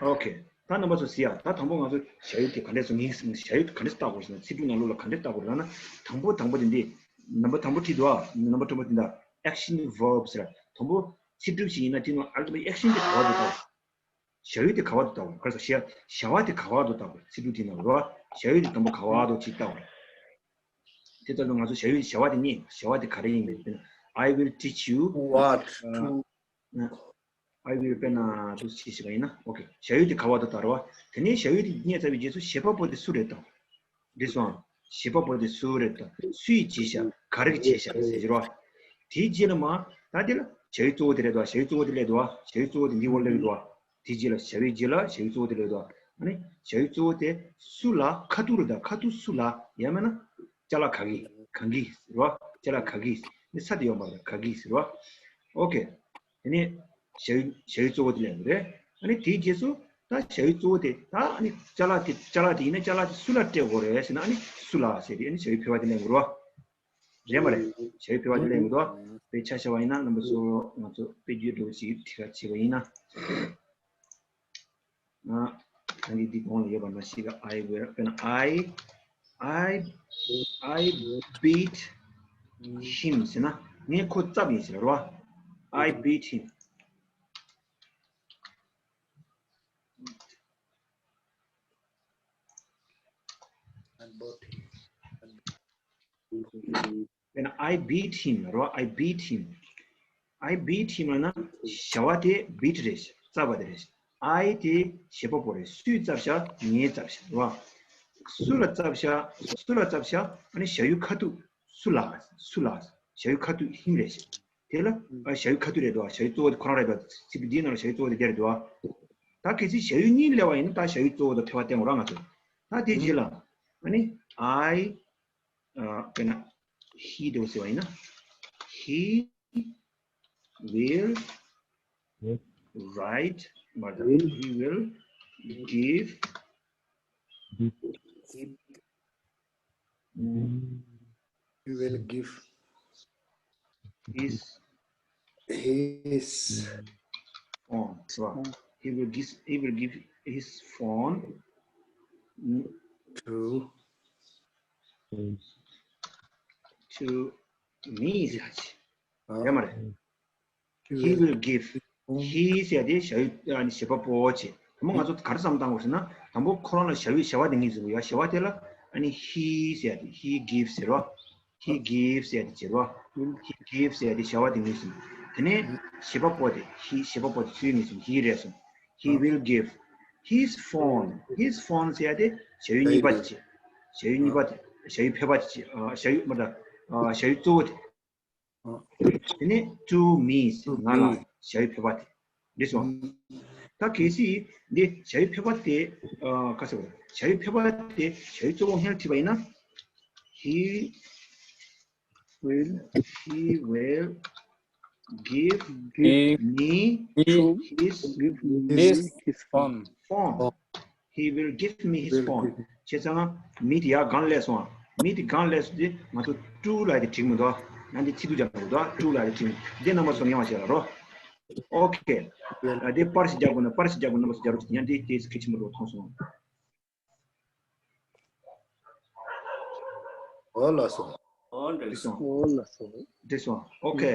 ཨོ་ཀེ། ད་རྣམ་པ་ཚོ་གཟིགས་ཡ། ད་དང་པོ་ང་ཚོ་བྱ་ཡུལ་དེ་ག་འདྲས་སུ་ངེས་ཟིན། བྱ་ཡུལ་ག་འདྲས་སུ་བཏགས་དགོས་ཟེར་ན། ཚིག་འབྲུ་ནང་ལོགས་ལ་ག་འདྲས་བཏགས་དགོས་རེད་ལབ་ན། དང་པོ་དང་པོ་དེ་འདི། ནམ་བར་དང་པོ་བྲིས་འདུག་ཨ། ནམ་བར་དང་པོ་དེ་འདྲ། action verbs ར། དང་པོ་ཚིག་གྲུབ་ཞིག་ཡིན་ན་དེ་ནང་ཨ་ལ་ཏི་མ་action དེ་ག་བར་དུ་བཏགས། བྱ་ཡུལ་དེ་ག་བར་དུ་བཏགས་པ། ག་རེ་ཟེར། བྱ་བྱ་བ་དེ་ག་བར་དུ་བཏགས་པ། ཚིག་གྲུབ་དེ་ནང་ལ་ར། བྱ་ཡུལ་དེ་དང་པོ་ག་བར་དུ་ཅིག་བཏགས་པ་རེད། དེ་ལྟར་དུ་ང་ཚོ་བྱ་ཡུལ་བྱ་བ་དེ་རྙེད། བྱ་བ་དེ་ག་རེ་ཡིན་པས་དཔེར་ན། I will teach you what to I will དཔེར་ན་དུ་ཅིག་ཞིག་ཡིན་ན། ཨོ་ཁེ། བྱ་ཡུལ་དེ་ག་བར་དུ་བཏགས་རེད་བ། དེ་ནས་བྱ་ཡུལ་དེ་རྙེད་ཚར་བའི་རྗེས་སུ་བྱེད་པ་པོ་དེ་སུ་རེད་དང་། འགྲིག་སོང་། བྱེད་པ་པོ་དེ་སུ་རེད་དང་། སུས་བྱས་ཤག་ག་རེ་བྱས་ཤག་ཟེར་གྱི་རེད་བ། དེའི་རྗེས་ལ་མ། ད་དེ་ལ་བྱ་ཡུལ་གཙོ་བོ་དེ་རེད་དོ། བྱ་ཡུལ་གཙོ་བོ་དེ་སླེབས་འདུག་བ། བྱ་ཡུལ་གཙོ་བོ་དེ་འདི་བོ་སླེབས་འདུག་བ། དེའི་རྗེས་ལ་བྱ་བའི་རྗེས་ལ་བྱ་ཡུལ་གཙོ་བོ་དེ་སླེབས་འདུག་བ། ཨ་ནི་བྱ་ཡུལ་གཙོ་བོ་དེ་སུ་ལ། ཁ་ཐུག་རེད་དང་། ཁ་ཐུག་སུ་ལ། ཡང་མིན་ན་ཅ་ལག་ག་གི། གང་གི་ཟེར་བ། ཅ་ལག་ག་གི། ནི་ས་དེ་ཡོང་བ་རེད། ག་གི་ཟེར་བ། ཨོ་ཁེ། དེ་ནས་བྱ་ཡུལ་བྱ་ཡུལ་གཙོ་བོ་དེ་སླེབས་འདུག་རེད། ཨ་ནི་དེའི་རྗེས་སུ་ད་བྱ་ཡུལ་གཙོ་བོ་དེ། ད་ཨ་ནི་ཅ་ལག་དེ། ཅ་ལག་དེ་ཡིན་ན་ཅ་ལག་དེ་སུ་ལ་སྤྲད་དགོས་རེད་ཟེར་ན། ཨ་ནི་སུ་ལ་ཟེར་དེ། ཨ་ནི་བྱ་ཡུལ་ཕལ་པ་དེ་སླེབས་འདུག་རེད་བ། རེད་མ་རེད། བྱ་ཡུལ་ཕལ་པ་དེ་སླེབས་འདུག་དཔེ་ཆ་བཞག་པ་ཡིན་ན་རྣམ་པ་ཚོ་ང་ཚོ་དཔེ་བརྗོད་འདྲ་བོ་ཞིག་ཁྲིད་ཁ་བྱས་པ་ཡིན་ན། ང་ད་གིན་འདི་གོང་ལ་ཡོད་པ་ནང་བཞིན་གྱི། I will དཔེར་ན། I I I beat him ཟེར་ན། ངས་ཁོ་བཙབ་ཡིན་ཟེར་རོ། I beat him. དཔེར་ན། I beat him རོ། I beat him. I beat him ལབ་ན་བྱ་བ་དེ་beat རེད། བཙབ་པ་དེ་རེད། I དེ་བྱེད་པ་པོ་རེད། སུས་བཙབ་ཤག་ངས་བཙབ་ཤག་རོ། སུ་ལ་བཙབ་ཤག་སུ་ལ་བཙབ་ཤག་ཨ་ནི་བྱ་ཡུལ་ཁ་ཐུག་སུ་ལ། སུ་ལ། བྱ་ཡུལ་ཁ་ཐུག་him རེད། དེ་ལ་ཨ་བྱ་ཡུལ་ཁ་ཐུག་རེད་འདུག་བ། བྱ་ཡུལ་གཙོ་བོ་དེ་ཁོ་རང་རེད་འདུག་ཚིག་འདིའི་ནང་ལ་བྱ་ཡུལ་གཙོ་བོ་དེ་དེ་རེད་འདུག་བ། ད་གལ་སྲིད་བྱ་ཡུལ་གཉིས་སླེབས་པ་ཡིན་ན། ད་བྱ་ཡུལ་གཙོ་བོ་དང་ཕལ་པ་བསྟན་དགོས་ར་ང་ཚོ། ད་དེ་རྗེས་ལ་ཨ་ནི་I ཨ། དཔེར་ན་he དེ་བོ་ཟེར་བ་ཡིན་ན། He will write མ་རེད། He will give He will give his his phone. So he will give, he will give his phone to to me ཟེར་ཡ་ཅིག་ཡོད་མ་རེད། He will give. He ཟེར་ཡ་དེ་བྱ་ཡུལ་ཨ་ནི་བྱེད་པ་པོ་བྱས། དང་པོ་ང་ཚོ་ག་རེ་བསམ་བཏང་དགོས་ཟེར་ན། དང་པོ་ཁོ་རང་ལ་བྱ་ཡུལ་བྱ་བ་དེ་ངེས་ཟིན་དགོས་ཡ། བྱ་བ་དེ་ལ་ཨ་ནི་he ཟེར་ཡ་དེ། he gives ཟེར་བ། He gives ཟེར་ཡ་དེ་བྱེད་རོ། He gives ཟེར་ཡ་དེ་བྱ་བ་དེ་ངེས་ཟིན། དེ་ནས་བྱེད་པ་པོ་དེ། he བྱེད་པ་པོ་དེ་སུའི་ངེས་ཟིན། he རེད་སོང་། He will give his phone. His phone ཟེར་ཡ་དེ་བྱ་ཡུལ་གཉིས་པ་དེ་བྱེད། བྱ་ཡུལ་གཉིས་པ་དེ། བྱ་ཡུལ་ཕལ་པ་དེ་བྱེད། ཨ། བྱ་ཡུལ་མ་རེད། ཨ། བྱ་ཡུལ་གཙོ་བོ་དེ། དེ་ནས་to me ང་ལ་བྱ་ཡུལ་ཕལ་པ་དེ། འདི་སོང་། ད་གལ་སྲིད་འདི་བྱ་ཡུལ་ཕལ་པ་དེ། ཨ། ག་ཟེར་བ། བྱ་ཡུལ་ཕལ་པ་དེ་བྱ་ཡུལ་གཙོ་བོ་སྔོན་ལ་བྲིས་པ་ཡིན་ན། He will, he will give Give me me his give me his his phone. phone. He will give me his will phone. give བྱས་ཙང་me དེ་ཡར་སྒང་སླེབས་སོང་། me དེ་སྒང་སླེབས་སོང་དུས་ང་ཚོ་to ལབ་དེ་འགྲིག་མི་འདུག་ཡང་འདི་ཚིག་ཏུ་སྦྱར་དགོས་འདུག to ལབ་དེ་འགྲིག་མི་འདུག་འདི་རྣམ་པ་ཚོ་མྱོང་བ་བྱེད་ལ་རོ། ཨོ་ཁེ། ཨ། འདི་པར་ཞིག་རྒྱག་དགོས་ན་པར་ཞིག་རྒྱག་དགོས། རྣམ་པ་ཚོ་རྒྱག་རོགས་བྱེད། ཡང་འདི་དེ་གལ་ཆེན་པོ་འདུག་མཐོང་སོང་། ཨོ་ལགས་སོ། ཨོ་འགྲིག་སོང་། ཨོ་ལགས་སོ། འགྲིག་སོང་། ཨོ་ཁེ།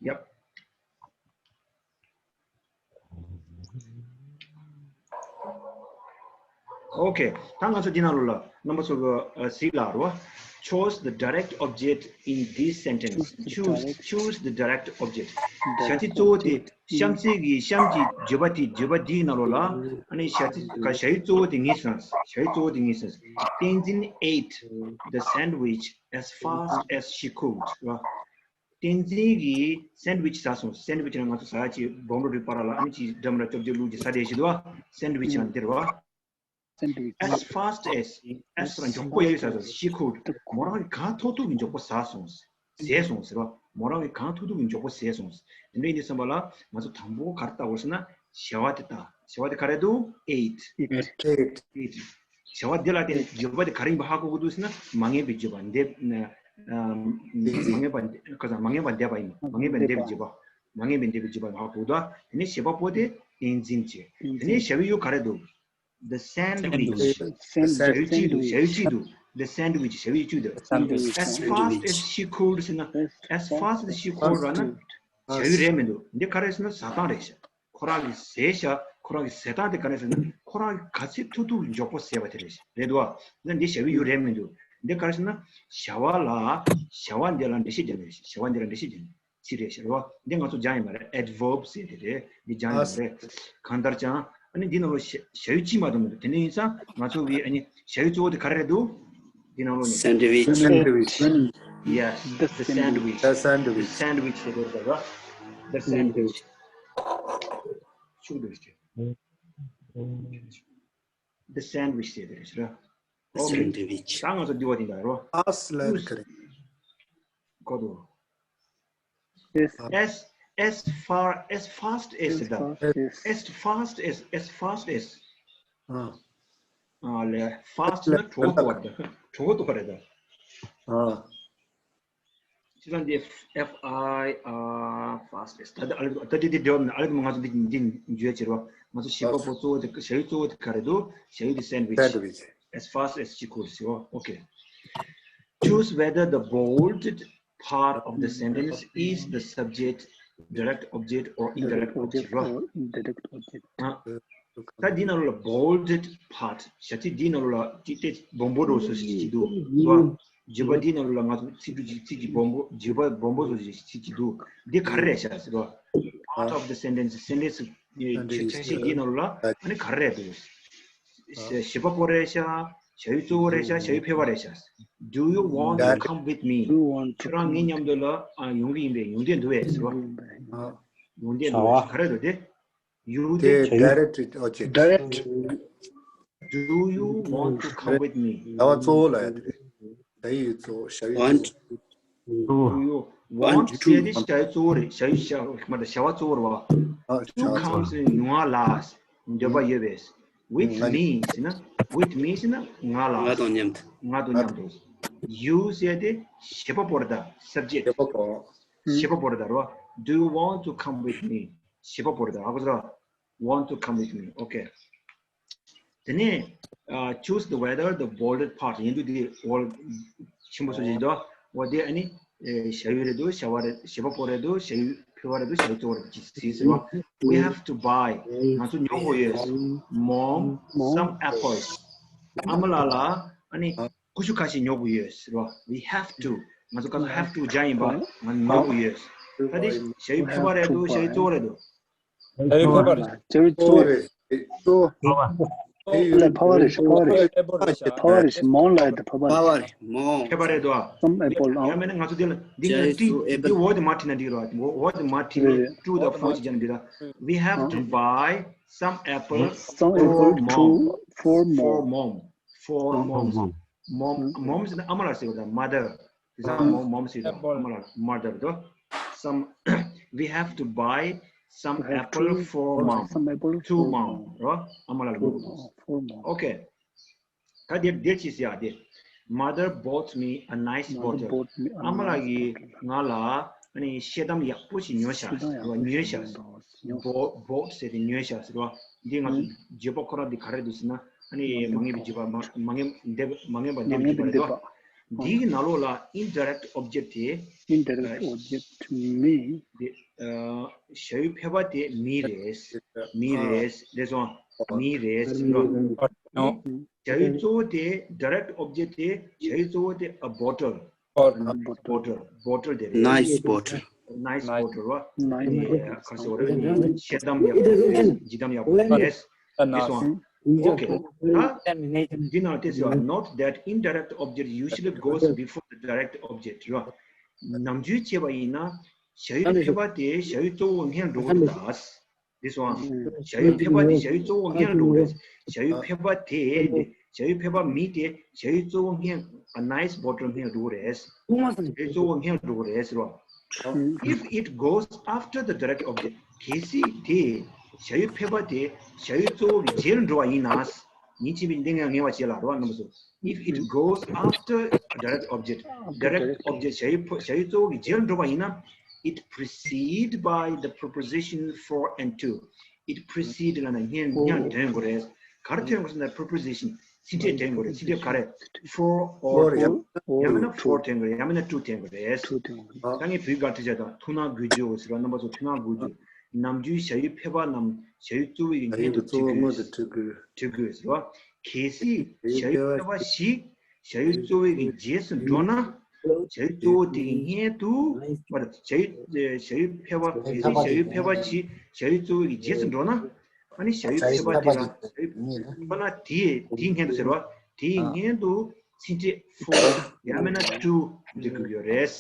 Yep. ཨོ་ཁེ། ད་ང་ཚོ་འདི་ནང་ལོགས་ལ་རྣམ་པ་ཚོ་གི་ཨ་གཟིགས་ལ་རོ། Choose the direct object in this sentence. Choose, choose the direct object. བྱ་ཚིག་གཙོ་བོ་དེ་གཤམ་གསལ་གྱི་གཤམ་གྱི་བརྗོད་པ་དེ། བརྗོད་པ་འདིའི་ནང་ལོགས་ལ་ཨ་ནི་བྱ་ཚིག་ག་བྱ་ཡུལ་གཙོ་བོ་དེ་ངེས་སོང་། བྱ་ཡུལ་གཙོ་བོ་དེ་ངེས་སོང་། Tenzin ate the sandwich as fast as she could. བཏེན་འཛིན་གྱིས་སན་ཝིཆ་ཟ་སོང་། སན་ཝིཆ་ནི་ང་ཚོ་ཟ་ཡ་ཅིག་སྦོམ་རུ་རུ་པར་ལ་ཨ་ནི་ཅིག་འགྲམ་ར་ཅོབ་ཅོབ་བླུགས་ཅིག་ཟ་བསྡད་ཤི་འདུག་བ། སན་ཝིཆ་ཡང་འདིར་བ། སན་ཝིཆ། As fast as, as ལ་མགྱོགས་པོ་ཡ་ཡི་ཟ་སོང་། She could. མོ་རང་གིས་གང་ཐུབ་ཐུབ་ཀྱིས་མགྱོགས་པོ་ཟ་སོང་། ཟས་སོང་ཟེར་བ། མོ་རང་གིས་གང་ཐུབ་ཐུབ་ཀྱིས་མགྱོགས་པོ་ཟས་སོང་། དེ་འདྲ་ཡིན་དུས་ཙམ་པ་ལ་ང་ཚོ་དང་པོ་ག་རེ་ལྟ་དགོས་ཟེར་ན་བྱ་བ་དེ་ལྟ། བྱ་བ་དེ་ག་རེ་འདུག་ཨེ་ཊི། ཨེ་ཊི། བྱ་བ་འདི་ལ་བརྟེན་ནས་བརྗོད་པ་དེ་ག་རེ་ཡིན་པ་ཧ་གོ་གི་འདུག་ཟེར་ན་མ་ངེས་པའི་བརྗོད་པ་འདེབས། མ་ངེས་པ་ག་ས་མ་ངེས་པ་འདེབས་པ་ཡིན། མ་ངེས་པ་འདེབས་པའི་བརྗོད་པ། མ་ངེས་པའི་འདེབས་པའི་བརྗོད་པ་ཧ་གོ་འདུག་དེ་ནས་བྱེད་པ་པོ་དེ་བསྟན་འཛིན་བྱས། དེ་ནས་བྱ་བའི་ཡུལ་ག་རེ་འདུག the sandwich. ཞ་ཡུ་གཅིག་འདུག་ཞ་ཡུ་གཅིག་འདུག the sandwich. ཞ་ཡུ་གཅིག་འདུག as fast as she could ཟེར་ན། as fast as she could ར་ན། ཞ་ཡུ་རེད་མི་འདུག་འདི་ག་རེ་ཟེར་ན་ཟ་སྟངས་རེད་ཤག་ཁོ་རང་གི་ཟས་ཤག་ཁོ་རང་གི་ཟས་སྟངས་དེ་ག་རེ་ཟེར་ན། ཁོ་རང་གི་ག་ཚོད་ཐུབ་ཐུབ་མགྱོགས་པོ་ཟས་པ་དེ་རེད་ཤག་རེད་འདུག་བ། ན་འདི་ཞ་ཡུ་ཡུ་རེད་མི་འདུག་འདི་ག་རེ་ཟེར་ན། བྱ་བ་ལ། བྱ་བ་འདི་ལ་འགྲེལ་བཤད་རྒྱག་ནི་རེད་ཤག་བྱ་བ་འདི་ལ་འགྲེལ་བཤད་རྒྱག་ནི། ཚིག་རེད་ཤག་རེད་བ། འདི་ང་ཚོ་སྦྱང་ཡོད་མ་རེད། adverb ཟེར་དེ་རེད། འདི་སྦྱང་ཡོད་མ་རེད། གང་ལྟར་ཀྱང་ཨ་ནི་འདི་ནང་ལོ་ཞ་ཞ་ཡུ་གཅིག་མ་གཏོགས་མི་འདུག་དེ་འདྲ་ཡིན་ཙང་ང་ཚོ་གི་ཨ་ནི་ཞ་ཡུ་གཙོ་བོ་དེ་ག་རེ་རེད་འདུག་འདི་ནང་ལོ་ནས། Sandwich. Sandwich. Yes, the sandwich. The sandwich. The sandwich ཟེར་དེ་རེད་བ། The sandwich. ཤུགས་འདུག་ཤག the sandwich ཟེར་དེ་རེད་ཤག་ར། Okay. Sandwich. ད་ང་ཚོ་འདི་བ་དེ་འདྲ་རོ། ཨ་སི་ལ་ཡ་ག་རེ། གོ་དོ། Yes. As as far as fast as the as fast as as fast as as fast as ཨ། ཨ་ལེ་fast ན་གྲོད་ཁོག་ཏོ་རེད་ད། གྲོད་ཁོག་ཏོ་རེད་ད། ཨ། ཅི་ལ་འདི་F I R fast as ད་ད་ཨ་ལེ་ད་དེ་དེ་དེ་ཨ་ལེ་ང་ཚོ་འདི་འདི་འཇུས་བྱེད་རོ། ང་ཚོ་བྱེད་པ་པོ་གཙོ་བོ་དེ་ཞ་ཡུ་གཙོ་བོ་དེ་ག་རེ་འདུག་ཞ་ཡུ་དེ་sandwich. Sandwich. As fast as she could ཟེར་བ། Okay. Choose whether the bolded part of the sentence is the subject, direct object or indirect object རོ། Indirect object. ད་འདི་ནང་ལ་bolded part ཞ་ཚིག་འདི་ནང་ལ་ཏི་ཏེ་སྦོམ་པོ་རོ་སོ་ཞིག་ཅིག་འདུག་རོ། བརྗོད་པ་འདི་ནང་ལ་ང་ཚོ་ཚིག་འབྲུ་ཅིག་ཚིག་གི་སྦོམ་པོ་བརྗོད་པ་སྦོམ་པོ་སོ་ཞིག་ཅིག་འདུག་འདི་ག་རེ་རེད་ཤག་ཟེར་བ། Part of the sentence, sentence ཆ་ཤས་འདི་ནང་ལ་ཨ་ནི་ག་རེ་རེད་འདུག་བྱེད་པ་པོ་རེད་ཤག་བྱ་ཡུལ་གཙོ་བོ་རེད་ཤག་བྱ་ཡུལ་ཕལ་པ་རེད་ཤག Do you want to come with me? ཁྱོད་རང་ངའི་མཉམ་དུ་ལ་ཡོང་གི་ཡིན་པས། ཡོང་འདོད་འདུག་བས་ཟེར་བ། ཡོང་འདོད་འདུག་བས་ག་རེ་འདུག་དེ། You དེ་direct object. Direct. Do you want to come with me? བྱ་བ་གཙོ་བོ་ལ་ཡ་དེ་རེད། བྱ་ཡུལ་གཙོ་བོ། བྱ་ཡུལ་གཙོ་བོ། Do you want to ཟེར་དེ་བྱ་ཡུལ་གཙོ་བོ་རེད། བྱ་ཡུལ་བྱ་མ་ད་བྱ་བ་གཙོ་བོ་རེད་བ། To come ཟེར་ཡོང་བ་ལ་འདོད་པ་ཡོད་པས། With me ཟེར་ན། With me ཟེར་ན་ང་ལ། ང་དང་མཉམ་དུ། ང་དང་མཉམ་དུ། You ཟེར་དེ་བྱེད་པ་པོ་རེད་ད། Subject. བྱེད་པ་པོ། བྱེད་པ་པོ་རེད་ད་རོ། Do you want to come with me? བྱེད་པ་པོ་རེད་ད། ཧ་གོ་སོང་། Want to come with me. Okay. དེ་ནས་uh, choose the whether the bolded part ཡིན་དུས་དེ་འོ་ཆེན་པོ་སོ་ཞིག་འདུག་འོ་དེ་ཨ་ནི་བྱ་ཡུལ་རེད་འདུག་བྱ་བ་རེད། བྱེད་པ་པོ་རེད་འདུག་བྱ་ཡུལ་ཕལ་པ་རེད་འདུག་བྱ་ཡུལ་གཙོ་བོ་རེད་ཅེས་ཟེར་བ། We have to buy. ང་ཚོ་ཉོ་དགོས་ཡོད། Mom, some apples. ཨ་མ་ལགས་ལ་ཨ་ནི་ཀུ་ཤུ་ཁ་ཤས་ཉོ་དགོས་ཡོད་ཟེར་བ། We have to. ང་ཚོ་ག་ཚོད་have to སྦྱར་ཡིན་པ། ང་ཉོ་དགོས་ཡོད། ད་དེ་བྱ་ཡུལ་ཕལ་པ་རེད་འདུག་བྱ་ཡུལ་གཙོ་བོ་རེད་འདུག་བྱ་ཡུལ་ཕལ་པ་རེད། བྱ་ཡུལ་གཙོ་བོ་རེད། གཙོ་བོ། ཕལ་པ་རེད། ཕལ་པ་རེད། ཕལ་པ་རེད། མོ་ལ་ཡོད་ཕལ་པ་རེད། ཕལ་པ་རེད་མོ། ཕལ་པ་རེད་འདུག་ཡང་མིན་ན་ང་ཚོ་དེ་ལ་འདི་ང་ཏི་འདི་འོ་དེ་མ་བྲིས་ན་འགྲིག་རོགས། འོ་དེ་མ་བྲིས་ན་true དང་false ཅིག་བྱས་ན་འགྲིག་ར། We have to buy some apple some apple to for mom. For mom. For mom. Mom. Mom ཟེར་ན་ཨ་མ་ལགས་ཟེར་བ་དང་mother. This is mom, mom ཟེར་དང་ཨ་མ་ལགས་mother དོ། Some we have to buy some apple for mom. Some apple to mom. རོ། ཨ་མ་ལགས་ལ་དགོས། For mom. Okay. ད་དེར་དེར་ཅི་ཟེར་ཡ་དེ། Mother bought me a nice bottle. ཨ་མ་ལགས་ཀྱིས་ང་ལ་ཨ་ནི་ཤེལ་དམ་ཡག་པོ་ཞིག་ཉོས་ཤག་ཉོས་ཤག bought ཟེར་ཏེ་ཉོས་ཤག་ཟེར་བ། འདི་ང་ཚོ་བརྗོད་པ་ཁོ་རང་འདི་ག་རེ་འདུག་ཟེར་ན། ཨ་ནི་མ་ངེས་པའི་བརྗོད་པ། མ་མ་ངེས་འདེབས་མ་ངེས་པ་འདེབས་བརྗོད་པ་རེད་དོ། འདིའི་ནང་ལོགས་ལ་indirect object དེ། Indirect object me. འདི་བྱ་ཡུལ་ཕལ་པ་དེ་me རེད། me རེད། རེད་སོང་། me རེད་ཟེར་བ། བྱ་ཡུལ་གཙོ་བོ་དེ་direct object དེ་བྱ་ཡུལ་གཙོ་བོ་དེ་a bottle. Bottle. Bottle དེ་རེད། Nice bottle. Nice bottle བ། Nice bottle. ཁ་སོ་རེད། ཤེལ་དམ་ཡག་པོ་རེད། ལྗིད་དམ་ཡག་པོ་རེད། དེ་སོང་། Okay. ད་འདི་ནང་དེ་ཟེར་བ། Note that indirect object usually goes before the direct object རེད་བ། ནམ་རྒྱུན་བྱས་པ་ཡིན་ན་བྱ་ཡུལ་ཕལ་པ་དེ་བྱ་ཡུལ་གཙོ་བོ་སྔོན་འགྲོ་གི་རེད་ད། འདི་སོང་ཨ། བྱ་ཡུལ་ཕལ་པ་འདི་བྱ་ཡུལ་གཙོ་བོ་སྔོན་འགྲོ་རེད། བྱ་ཡུལ་ཕལ་པ་དེ་བྱ་ཡུལ་ཕལ་པ་me དེ་བྱ་ཡུལ་གཙོ་བོ་སྔོན། A nice bottle སྔོན་འགྲོ་རེད། བྱ་ཡུལ་གཙོ་བོ་སྔོན་འགྲོ་རེད་ཟེར་བ། If it goes after the direct object གལ་སྲིད་དེ་བྱ་ཡུལ་ཕལ་པ་དེ་བྱ་ཡུལ་གཙོ་བོ་གི་རྗེས་ལ་འགྲོ་བ་ཡིན་ན། ཉིན་གཅིག་པའི་འདི་ངས་ངེས་པ་བྱེད་ལ་རོ་རྣམ་པ་ཚོ། If it goes after direct object, direct object བྱ་ཡུལ་ཕོ་བྱ་ཡུལ་གཙོ་བོ་གི་རྗེས་ལ་འགྲོ་བ་ཡིན་ན། It precede by the preposition for and to. It precede ལ་ན་སྔོན་སྔོན་དོན་དགོས་རེད། ག་ ག་རེ་འཐེན་དགོས་ཟེར་ན་preposition ཚིག་ཕྲད་འཐེན་དགོས་རེད། ཚིག་ཕྲད་ག་རེ། for, or, ཡང་མིན་ན་for འཐེན་དགོས་རེད། ཡང་མིན་ན་to འཐེན་དགོས་རེད། ད་ངས་བོད་སྒར་བྲིས་བྱས་དང་ཐུགས་སྣང་དགོས་རྒྱུ་ཟེར་བ། རྣམ་པ་ཚོ་ཐུགས་སྣང་དགོས་རྒྱུ། ནམ་རྒྱུན་བྱ་ཡུལ་ཕལ་པ་རྣམས་བྱ་ཡུལ་གཙོ་བོ་ཡི་སྔོན་དུ་བྲིས་དགོས་ཟེར་བ། གལ་སྲིད་བྱ་ཡུལ་ཕལ་པ་ཞིག་བྱ་ཡུལ་གཙོ་བོའི་གི་རྗེས་སུ་འགྲོ་ན། བྱ་ཡུལ་གཙོ་བོ་དེ་གི་སྔོན་དུ། མ་རེད། བྱ་ཡུལ་བྱ་ཡུལ་ཕལ་པ། གལ་སྲིད་བྱ་ཡུལ་ཕལ་པ་ཞིག་བྱ་ཡུལ་གཙོ་བོའི་གི་རྗེས་སུ་འགྲོ་ན། ཨ་ནི་བྱ་ཡུལ་ཕལ་པ་དེ་ལ་བྱ་ཡུལ་ཕལ་པ་ན་དེའི་དེའི་སྔོན་དུ་ཟེར་བ། དེའི་སྔོན་དུ་ཚིག་ཕྲད་for ཡང་མིན་ན་to འབྲི་དགོས་ཡོད་རེད།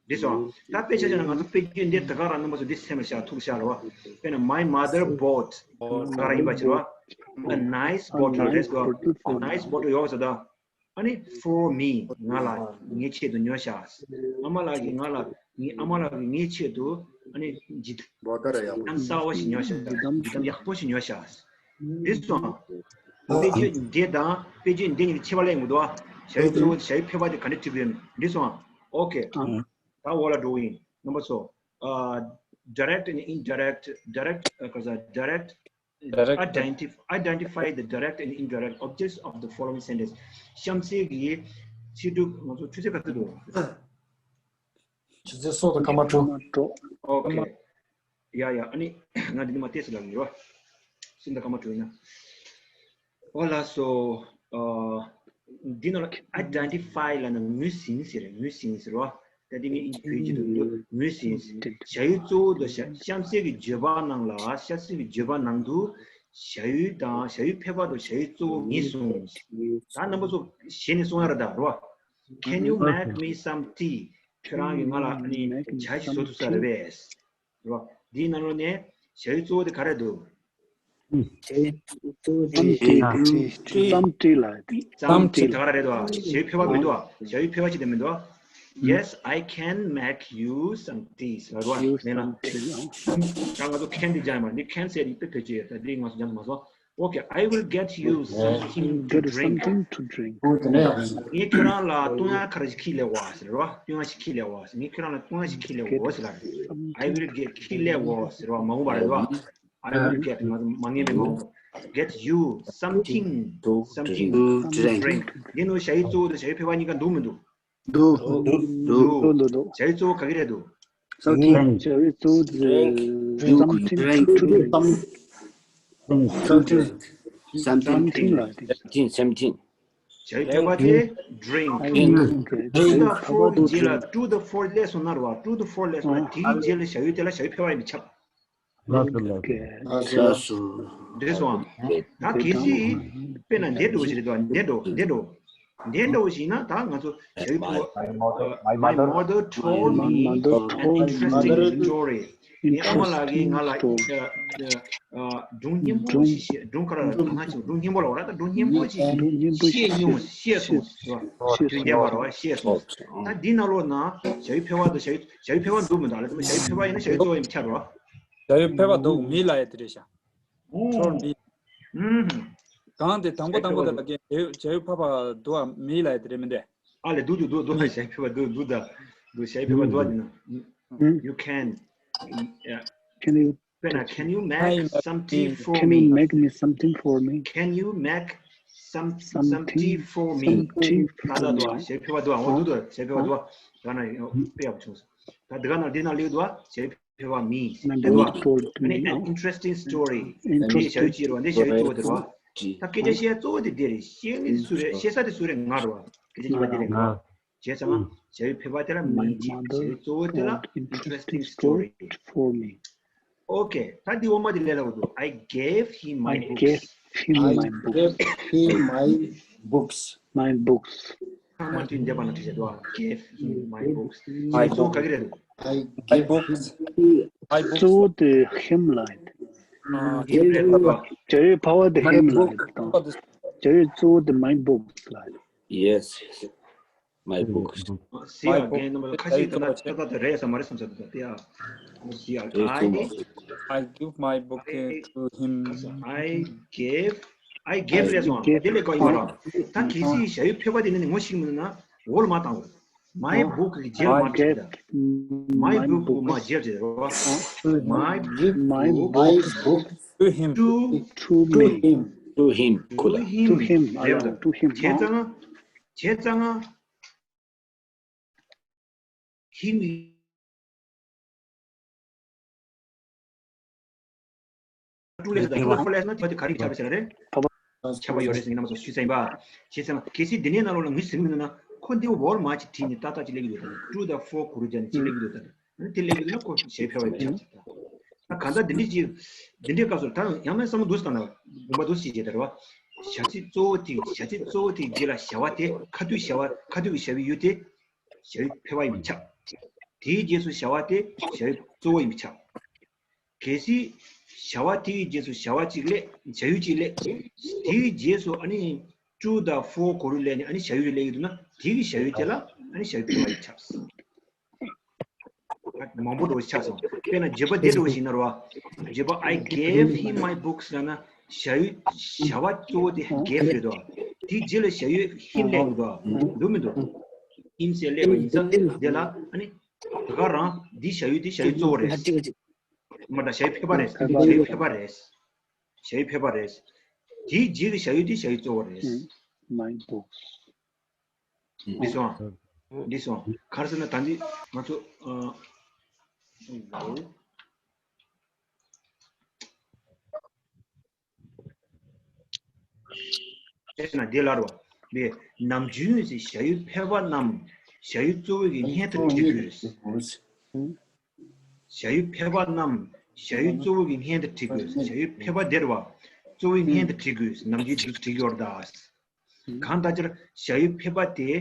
འགྲིག་སོང་། ད་དཔེ་ཆ་བཞག་ན་ང་ཚོ་དཔེ་བརྗོད་འདི་དེ་ག་རང་རྣམ་པ་ཚོ་འདི་སེམས་ལ་བཞག། ཐུགས་བཞག་རོགས། དཔེར་ན། My mother bought ག་རང་ཡིན་པ་བྱེད་རོགས། A nice bottle རེད་ཟེར་བ། A nice bottle ཡོད་ཟེར་ད། ཨ་ནི་for me ང་ལ་ངའི་ཆེད་དུ་ཉོ་ཤག་ཨ་མ་ལགས་ཀྱིས་ང་ལ་ངའི་ཨ་མ་ལགས་ཀྱིས་ངའི་ཆེད་དུ་ཨ་ནི་ཇི་ལྡམ་གསར་བ་ཞིག་ཉོ་ཤག་ཇི་ལྡམ་ཡག་པོ་ཞིག་ཉོ་ཤག་འགྲིག་སོང་། དཔེ་བརྗོད་འདི་དང་དཔེ་བརྗོད་འདི་གཉིས་ཀྱི་ཁྱད་པར་གླེང་དགོས་འདུག་བྱ་ཡུལ་གཙོ་བོ་བྱ་ཡུལ་ཕལ་པ་དེ་ག་འདྲ་བྲིས་དགོས་ཡོད། འགྲིག་སོང་། ཨོ་ཁེ། ད་འོག་ལ་འགྲོ་གི་ཡིན། རྣམ་པ་ཚོ། Uh, direct and indirect, direct, uh, ကཟ་direct, Direct. Identif- identify the direct and indirect objects of the following sentence. གཤམ་གསལ་གྱི་ཚིག་གྲུབ། ང་ཚོ་ཆུ་ཚོད་ག་ཚོད་འདུག་ཆུ་ཚོད་སོ་དང་སྐར་མ་དྲུག་ཨོ་ཁེ། ཡ་ཡ། ཨ་ནི་ང་འདི་ནས་མར་ཏོག་ཙམ་ལབ་ཡིན་རོ། སུམ་དང་སྐར་མ་དྲུག་ཡིན་ན། ཨོ་ལགས་སོ། ཨ། འདི་ནང་ལ་identify ལབ་ན་ངོས་ཟིན་ཟེར་རེད། ངོས་ཟིན་ཟེར་བ། ད་འདི་ངས་བོད་ཀྱི་དོན་དུ་ངོས་ཟིན། བྱ་ཡུལ་གཙོ་བོ་དང་བྱ་གཤམ་གསལ་གྱི་བརྗོད་པ་ནང་ལ། གཤམ་གསལ་གྱི་བརྗོད་པ་ནང་དུ་བྱ་ཡུལ་དང་བྱ་ཡུལ་ཕལ་པ་དང་བྱ་ཡུལ་གཙོ་བོ་ངེས་བཟུང་། ད་རྣམ་པ་ཚོ་གཞི་ནས་གསུང་ཡ་རེད་ད་རོ། Can you make me some tea? ཁྱོད་རང་གིས་ང་ལ་ཨ་ནི་ཇ་ཞིག་བཟོ་ཐུབ་ས་རེད་པས། རེད་བ། འདིའི་ནང་ལོགས་ནས་བྱ་ཡུལ་གཙོ་བོ་དེ་ག་རེ་འདུག་བྱ་ཡུལ་གཙོ་བོ་དེ་some tea ལ། some tea དེ་ག་རེ་རེད་འདུག་བྱ་ཡུལ་ཕལ་པ་མི་འདུག་བྱ་ཡུལ་ཕལ་པ་ཅིག་དེ་མི་འདུག Yes, I can make you some tea ཟེར་བ། མེད་ན། ད་ང་ཚོ་can དེ་སྦྱར་མ། འདི་can ཟེར་དེ་དཔེ་བེད་སྤྱོད་ཡོད། ད་འདི་ང་ཚོ་སྦྱར་མ་སོང་། Okay, I will get you something to drink. Get something to drink. ངས་ཁྱོད་རང་ལ་བཏུང་ཡག་ཁ་ཤས་ཤིག་ཁྱེར་སླེབས་འོ་ཟེར་བ། བཏུང་ཡག་ཞིག་ཁྱེར་སླེབས་འོ་ཟེར། ངས་ཁྱོད་རང་ལ་བཏུང་ཡག་ཞིག་ཁྱེར་སླེབས་འོ་ཟེར་ལ། I will get ཁྱེར་སླེབས་འོ་ཟེར་བ། མ་འོངས་པ་རེད་བ། I will get ང་ཚོ་མ་ངེས་པའི་མ་འོངས་པ། Get you something, something to drink. འདི་ནང་བྱ་ཡུལ་གཙོ་བོ་དང་བྱ་ཡུལ་ཕལ་པ་གཉིས་ཀ་འདུག་མི་འདུག་འདུག་འདུག་འདུག་འདུག་བྱ་ཡུལ་གཙོ་བོ་ག་གི་རེད་འདུག་བྱ་ཡུལ་གཙོ་བོ་བྱ་ཡུལ་གཙོ་བོ་དེ་something to drink. Something. Something. Something. Something. བྱ་ཡུལ་ཕལ་པ་དེ་drink. To the fourth རྗེས་ལ། to the fourth སླེབས་སོང་ན་རེད་བ། to the fourth སླེབས་སོང་ན་དེའི་རྗེས་ལ་བྱ་ཡུལ་དེ་ལ་བྱ་ཡུལ་ཕལ་པ་ཡིན་པས་ཁྱབ། ལགས་སོ་ལགས་སོ། ལགས་སོ། འགྲིག་སོང་ཨ། ད་གལ་སྲིད་དཔེར་ན་འདི་འདྲ་བོ་ཞིག་རེད་དོ། འདི་འདྲ་བོ། འདི་འདྲ་བོ། འདི་འདྲ་བོ་ཞིག་ན་ད་ང་ཚོ་བྱ་ཡུལ་ཕལ་པ། My mother told me an interesting story. ངའི་ཨ་མ་ལགས་ཀྱིས་ང་ལ་ཨ་ཨ་སྒྲུང་སྙན་པོ་ཞིག་བཤད། སྒྲུང་ག་རེ་ལབ་ན། སྒྲུང་སྙན་པོ་ལབ་ར། ད་སྒྲུང་སྙན་པོ་ཞིག་བཤད་མྱོང་། བཤད་སོང་ཟེར་བ། དོན་ལྡན་པ་རེད་བ། བཤད་སོང་། ད་འདི་ནང་ལོགས་ན་བྱ་ཡུལ་ཕལ་པ་དང་བྱ་ཡུལ་བྱ་ཡུལ་ཕལ་པ་འདུག་མི་འདུག་ལབ་ན། བྱ་ཡུལ་ཕལ་པ་ཡིན་ན་བྱ་ཡུལ་གཙོ་བོ་ཡིན་པས་ཁྱབ་རེད་བ། བྱ་ཡུལ་ཕལ་པ་འདུག me ལབ་ཡ་དེ་རེད་ཤག Told me. གང་དེ་དང་པོ་དང་པོ་དེ་ལ་ཀྱི་བྱ་ཡུལ་ཕལ་པ་འདུག་ཨ། me ལབ་ཡ་དེ་རེད་མི་འདུག་ཨ་ལས། འདུག་འདུག་འདུག་འདུག་བྱ་ཡུལ་ཕལ་པ་འདུག་འདུག་ད་འདུག་བྱ་ཡུལ་ཕལ་པ་འདུག་ཨ། འདི་ན། You can. Can you དཔེར་ན། Can you make some tea for me? Can you make me something for me? Can you make some some tea for me? Some tea for me. ད་ད་འདུག་ཨ། བྱ་ཡུལ་ཕལ་པ་འདུག་ཨ། འོ་འདུག་འདུག་བྱ་ཡུལ་ཕལ་པ་འདུག་ཨ། ད་ན་དཔེ་ཡག་པོ་བྱུང་སོང་། ད་འདི་ག་ན་འདི་ན་ལེགས་འདུག་ཨ། བྱ་ཡུལ་ཕལ་པ་me. My book told me. An interesting story. འདི་བྱ་ཡུལ་ཅིག་རེད་བ། འདི་བྱ་ཡུལ་གཙོ་བོ་དེ་རེད་བ། ད་སྐད་ཆ་བཤད་ཡ་གཙོ་བོ་དེ་འདི་རེད། བཤད་མཁན་དེ་སུ་རེད། བཤད་ས་དེ་སུ་རེད། ང་རེད་བ། སྐད་ཆ་རྙིང་པ་འདི་རེད། ང་། བྱས་ཙང་བྱ་ཡུལ་ཕལ་པ་དེ་ལ་me བྱས། བྱ་ཡུལ་གཙོ་བོ་དེ་ལ་interesting story for me. Okay. ད་འདི་འོག་མ་དེ་ལས་སླ་པོ་འདུག I gave him my books. I gave him my books. My books. ཚང་མ་བྲིས། འདས་པ་ན་བྲིས་བྱས་འདུག I gave him my books. བྱ་ཡུལ་གཙོ་བོ་ག་གི་རེད་འདུག My books. གཙོ་བོ་དེ་him ལ་ཡིན། him རེད་འདུག་བྱ་ཡུལ་ཕལ་པ་དེ་him ལ་ཡིན་དང་། བྱ་ཡུལ་གཙོ་བོ་དེ་my books ལ་ཡིན། Yes, yes. My books. See again. རྣམ་པ་ཁ་ཤས་ད་ལྟ་ད་ལྟ་རེད་བསམ་མ་རེད་བསམ་ས་ད་ལྟ་དེ་ཡ། See, I, I give my book to him. I gave, I gave ལས་སོང་། དེ་ལས་ཀ་ཡིན་པ་ར། ད་གལ་སྲིད་བྱ་ཡུལ་ཕལ་པ་དེ་ནི་ངོ་ཤེས་མི་འདུག་ན་འོག་ལ་མར་བཏང་དགོས། My book གི་རྗེས་ལ་མར་བྲིས་ད། My book མར་རྗེས་བྲིས་རོ། My book to him. To me. To him. ཁོ་ལ། To him. རེད་བ། To him. བྱས་ཙང་ང་། བྱས་ཙང་ང་། him to ལས་ད་to the fullest ན་དེ་ག་རེ་ཆགས་པ་ཟེར་རེད། ཆགས་པ་ཡོད་རེད་ཟེར་ཡིན་ན་མ་གཏོགས་ཞུས་ཚར་ཡིན་པ། བྱས་ཙང་གལ་སྲིད་འདི་ནས་ནང་ལོགས་ལ་ངུས་ཟེར་མི་འདུག་ན་ཁོ་འདི་བོར་མ་ཅིག་བྲིས་ནས་ཏག་ཏག་ཅིག་སླེབས་ཀྱི་འདུག་ད་to the four གུ་རུ་སྦྱར་ནས་ཅིག་སླེབས་ཀྱི་འདུག་ད་དེ་སླེབས་ཀྱི་འདུག་ན་ཁོ་ཞབས་ཕྱི་ཕལ་བ་ཡིན་པ་ཆགས་ཀྱི་འདུག་ད་གང་ལྟར་འདི་འདྲས་ཅིག་འདི་འདྲས་སྐབས་སུ་ད་ཡང་ན་བསམ་བློ་འདུག་སེ་བཏང་ན་དགོངས་པ་འདུག་སེ་བྱས་ད་རེད་བ། བྱ་ཚིག་གཙོ་བོ་དེ་བྱ་ཚིག་གཙོ་བོ་དེའི་རྗེས་ལ་བྱ་བ་དེ་ཁ་ཐུག་བྱ་བ་ཁ་ཐུག་གི་བྱ་བའི་ཡུལ་དེ། བྱ་བའི་ཕལ་པ་ཡིན་པས་ཁྱབ། དེའི་རྗེས་སུ་བྱ་བ་དེ་བྱ་བའི་གཙོ་བོ་ཡིན་པས་ཁྱབ། གལ་སྲིད་བྱ་བ་དེའི་རྗེས་སུ་བྱ་བ་གཅིག་སླེབས། བྱ་ཡུལ་གཅིག་སླེབས། དེའི་རྗེས་སུ་ཨ་ནི་to the four གུ་རུ་སླེབས་ནས་ཨ་ནི་བྱ་ཡུལ་སླེབས་ཡོད་འདུག་ན་དེ་གི་བྱ་ཡུལ་དེ་ལ་ཨ་ནི་བྱ་བའི་ཕལ་པ་ཡིན་པས་ཁྱབ། མང་པོ་འགྲོ་བ་ཆགས་སོང་། དཔེར་ན་བརྗོད་པ་འདི་འགྲོ་བ་ཞིག་ཡིན་ན་རེད་བ། བརྗོད་པ་I gave him my books ལབ་ན་བྱ་ཡུལ་བྱ་བ་གཙོ་བོ་དེ་gave རེད་དོ། དེའི་རྗེས་ལ་བྱ་ཡུལ་him སླེབས་འདུག་དོ། འདུག་མི་འདུག him ཟེར་སླེབས་པ་ཡིན་ཙང་དེ་ལ་ཨ་ནི་ད་ག་རང་འདི་བྱ་ཡུལ་དེ་བྱ་ཡུལ་གཙོ་བོ་རེད། མ་ད་བྱ་ཡུལ་ཕལ་པ་རེད། བྱ་ཡུལ་ཕལ་པ་རེད། བྱ་ཡུལ་ཕལ་པ་རེད། དེའི་རྗེས་ཀྱི་བྱ་ཡུལ་དེ་བྱ་ཡུལ་གཙོ་བོ་རེད། My books. འདི་སོང་། འདི་སོང་། ག་རེ་ཟེར་ན་ད་འདི་ང་ཚོ་ཨ། དེས་ན་འདི་ལ་རོ། འདི་ནམ་རྒྱུན་ཟེར་བྱ་ཡུལ་ཕལ་པ་རྣམས་བྱ་ཡུལ་གཙོ་བོའི་གི་སྔོན་དུ་བྲི་དགོས། བྱ་ཡུལ་ཕལ་པ་རྣམས་བྱ་ཡུལ་གཙོ་བོའི་གི་སྔོན་དུ་བྲི་དགོས། བྱ་ཡུལ་ཕལ་པ་འདིར་བ་གཙོ་བོའི་སྔོན་དུ་བྲི་དགོས། ནམ་རྒྱུན་དུ་བྲི་དགོས་ད། གང་ལྟར་བྱ་ཡུལ་ཕལ་པ་དེ་བྱ་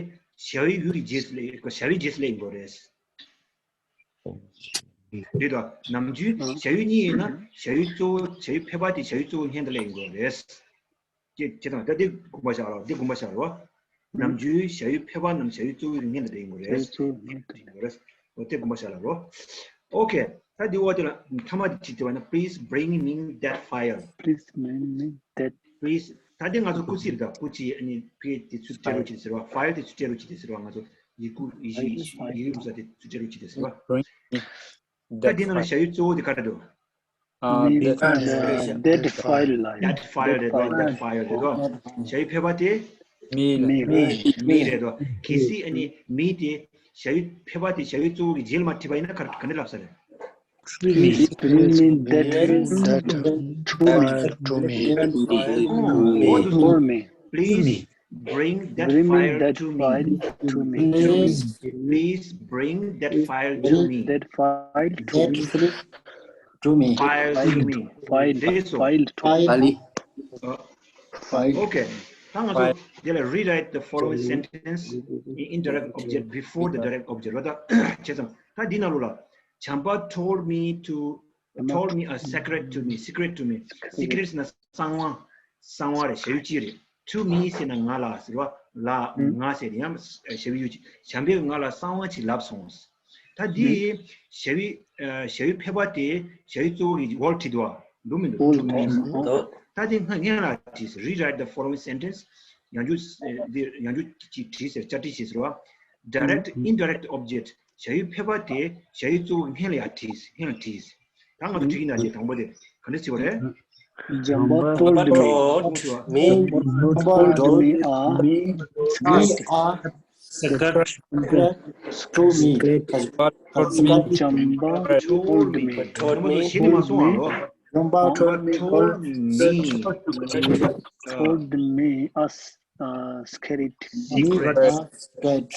བའི་ཡུལ་གྱི་རྗེས་སུ་སླེབས། བྱ་བའི་རྗེས་སུ་སླེབས་དགོས་རེད། རེད་དོ། ནམ་རྒྱུན་བྱ་ཡུལ་གཉིས་ཡིན་ན་བྱ་ཡུལ་གཙོ་བོ་བྱ་ཡུལ་ཕལ་པ་དེ་བྱ་ཡུལ་གཙོ་བོ་སྔོན་དུ་སླེབས་དགོས་རེད། ཅེས་ཅེས་དང་ད་འདི་དགོངས་པ་བཞག་རོགས། འདི་དགོངས་པ་བཞག་རོགས། ནམ་རྒྱུན་བྱ་ཡུལ་ཕལ་པ་རྣམས་བྱ་ཡུལ་གཙོ་བོའི་སྔོན་དུ་སླེབས་དགོས་རེད། འོ་དེ་དགོངས་པ་བཞག་ལ་རོགས། ཨོ་ཁེ། ད་འདི་འོག་དེ་ལ་མཐའ་མ་དེ་ཅིག་དེ་བ་ན། Please bring me that file. Please bring me that. Please. ད་འདི་ང་ཚོ་སྐུ་ཚེ་རེད། ད་སྐུ་ཚེ་ཨ་ནི་ཕི་དེ་ཚུར་སྤྲད་རོགས་བྱེད་ཟེར་བ། File དེ་ཚུར་སྤྲད་རོགས་བྱེད་དེ་ཟེར་བ། ང་ཚོ་ཡི་གུ་ཡི་གེ་ཡི་གེ་ཡིག་ས་དེ་ཚུར་སྤྲད་རོགས་བྱེད་དེ་ཟེར་བ། ད་འདི་ནང་ལ་བྱ་ཡུལ་གཙོ་བོ་དེ་ག་རེ་འདུག Uh, Me, that, uh, that file ལ། That file རེད་དོ། That file རེད་དོ། བྱ་ཡུལ་ཕལ་པ་དེ། me, Me. me, me རེད་དོ། གལ་སྲིད་ཨ་ནི་me དེ་བྱ་ཡུལ་ཕལ་པ་དེ་བྱ་ཡུལ་གཙོ་བོ་གི་རྗེས་ལ་མར་བྲིས་པ་ཡིན་ན་ག་ག་འདྲ་ལབ་ས་རེད། Please bring me that file to me. to me. For me. Please bring that Bring me file that to file me. To me. Please Please bring that file to me. That file to me. to me. File to me. File, This one. File to me. File. Uh, okay. ད་ང་ཚོ་དེ་ལ་rewrite the following sentence in indirect object before the direct object ལ་ད་བྱས་ཙང་ད་འདི་ནང་ལོགས་ལ། བྱམས་པ told me to told me a secret to me. Secret to me. Secret ཟེར་ན་གསང་བ། གསང་བ་རེད། བྱ་ཡུལ་གཅིག་རེད། To me ཟེར་ན་ང་ལ་ཟེར་བ། ལ་ང་ཟེར་ཡང་བྱ་བའི་ཡུལ་གཅིག་བྱམས་པས་ང་ལ་གསང་བ་ཅིག་ལབ་སོང་། ད་འདི་བྱ་བའི་བྱ་བའི་ཕལ་པ་དེ་བྱ་ཡུལ་གཙོ་བོ་གི་འོག་ལ་བྲིས་འདུག་བ། འདུག་མི་འདུག To me ཟེར་ན། ད་འདི་སྔ་སྔོན་ལ་བྲིས། Rewrite the following sentence. ཡང་འཇུག་འདི་ཡང་འཇུག་ཅིག་བྲིས་ཟེར། བསྐྱར་བྲིས་བྱས་ཟེར་བ། Direct indirect object བྱ་ཡུལ་ཕལ་པ་དེ་བྱ་ཡུལ་གཙོ་བོ་སྔོན་ལ་ཡར་བྲིས། སྔོན་ལ་བྲིས། ད་ང་ཚོ་བྲིས་ཡིན་ན་དེ་དང་པོ་དེ་ག་འདྲ་བྲིས་པ་རེད། Jamba told me. Told me. Told me a Me a secret to me. Jamba told me. Told me. གཞི་ནས་མ་སོང་བ་ལོ། Jamba told me. Told me. Told me a s- uh, secret. Secret.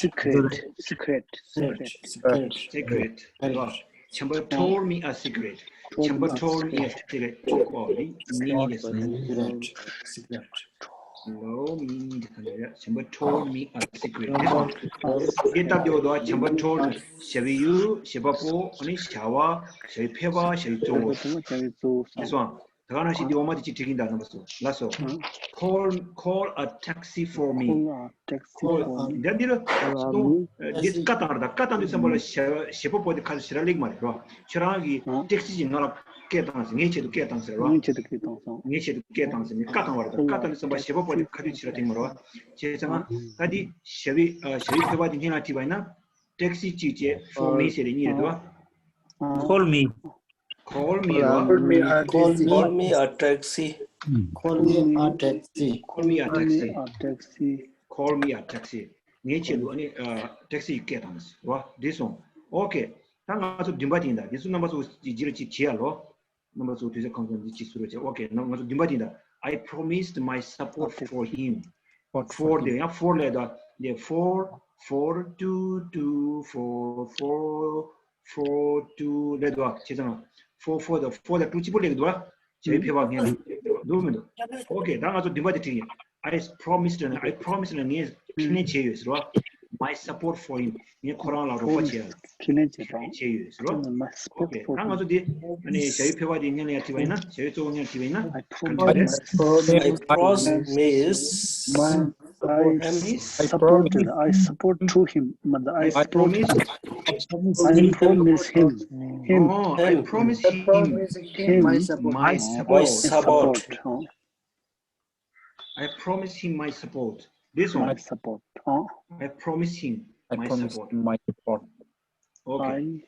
Secret. Secret. Secret. Secret. བྱམས་པ་told me a secret. བྱམས་པ་told me a secret. ཨོ་ནི་me རེད། Secret. Secret. No, me འདི་ག་ནས་རེད། བྱམས་པ་told me a secret. དེ་སོང་། དེ་སྟབས་བདེ་བོ་འདུག་བྱམས་པ་told བྱ་བའི་ཡུལ། བྱེད་པ་པོ། ཨ་ནི་བྱ་བ། བྱ་བའི་ཕལ་པ། བྱ་བའི་གཙོ་བོ། དེ་སོང་། ད་ག་ནང་བཞིན་འདི་འོག་མ་དེ་གཅིག་བྲིས་ཀྱིན་གདའ་རྣམ་པ་ཚོ། ལགས་སོ། Call, call a taxi for me. Call a taxi Call for me. འདི་འདི་ལ་སྟོང་འདི་བཀའ་བཏང་རེད། ད་བཀའ་བཏང་དུས་ཙམ་པ་ལ་བྱ་བྱེད་པ་པོ་དེ་ཁ་ཞེ་དྲག་སླེབས་མ་རེད་རོ། ཁྱོད་རང་གིས་ཏེག་སི་ཅིག་ང་ལ་སྐད་བཏང་ཟེར། ངའི་ཆེད་དུ་སྐད་བཏང་ཟེར་རོ། ངའི་ཆེད་དུ་སྐད་བཏང་སོང་། ངའི་ཆེད་དུ་སྐད་བཏང་ཟེར་ནས་བཀའ་བཏང་བ་རེད། ད་བཀའ་བཏང་དུས་ཙམ་པ་བྱེད་པ་པོ་དེ་ཁ་ཐུག་ཞེ་དྲག་དྲན་མ་རེད་བ། བྱས་ཙང་ད་འདི་བྱ་བའི་ཨ་བྱ་བའི་ཕལ་པ་དེ་སྔོན་ལ་བྲིས་པ་ཡིན་ན། ཏེག་སི་ཅིག་བྱས། for me ཟེར་ནས་གཉིས་རེད་འདུག་བ། Call me. Call me རེད་བ། Call me a taxi. Call me a taxi. Call me a taxi. Call me a taxi. A taxi. Call me a taxi. ངའི་ཆེད་དུ་ཨ་ནི་ཊེག་སི་སྐད་བཏང་ཟེར་བ་འདི་སོང་། ཨོ་ཁེ། ད་ང་ཚོ་བདུན་པ་དེ་ཡིན་ད། འདི་ཚོ་རྣམ་པ་ཚོ་ཅིག་རྗེས་ལ་ཅིག་བྱེད་ཡ་ལོ། རྣམ་པ་ཚོ་དུས་ཚོད་ཁང་ཚོ་འདི་ཅིག་ཟུར་བྱས། ཨོ་ཁེ། ང་ཚོ་བདུན་པ་དེ་ཡིན་ད། I promised my support for him. For the ཡང་for ལས་ད་ལས་for, for two, two, for, for, for two ལས་ད་བྱས་ཙང་for, for དང་for དང་two གཅིག་པོ་ལས་ད། བྱ་ཡུལ་ཕལ་པ་ངས་འདུག་མི་འདུག་ཨོ་ཁེ། ད་ང་ཚོ་བདུན་པ་དེ་བྲིས་ཡིན། I promised ན། I promised ན་ངས་ཁས་ལེན་བྱས་ཡོད་ཟེར་བ། My support for him. ངས་ཁོ་རང་ལ་རོགས་པ་བྱས་ཡོད། ཁས་ལེན་བྱས་དང་། བྱས་ཡོད་ཟེར་བ། My ཨོ་support ཁེ། for ད་ང་ཚོ་དེ་ཨ་ནི་བྱ་ཡུལ་ཕལ་པ་དེ་སྔོན་ལ་ཡར་བྲིས་པ་ཡིན་ན། བྱ་ཡུལ་གཙོ་བོ་སྔོན་ལ་བྲིས་པ་ཡིན་ན། ག་འདྲ་རེད། I promise. I supported. I support to him. But I I support. promise. I promise him. Him. Oh, I promise him. Him. My support. Support. Oh, I promise him my support. This my one. Support. Oh, I promise him I my promise support. My support. Okay. I.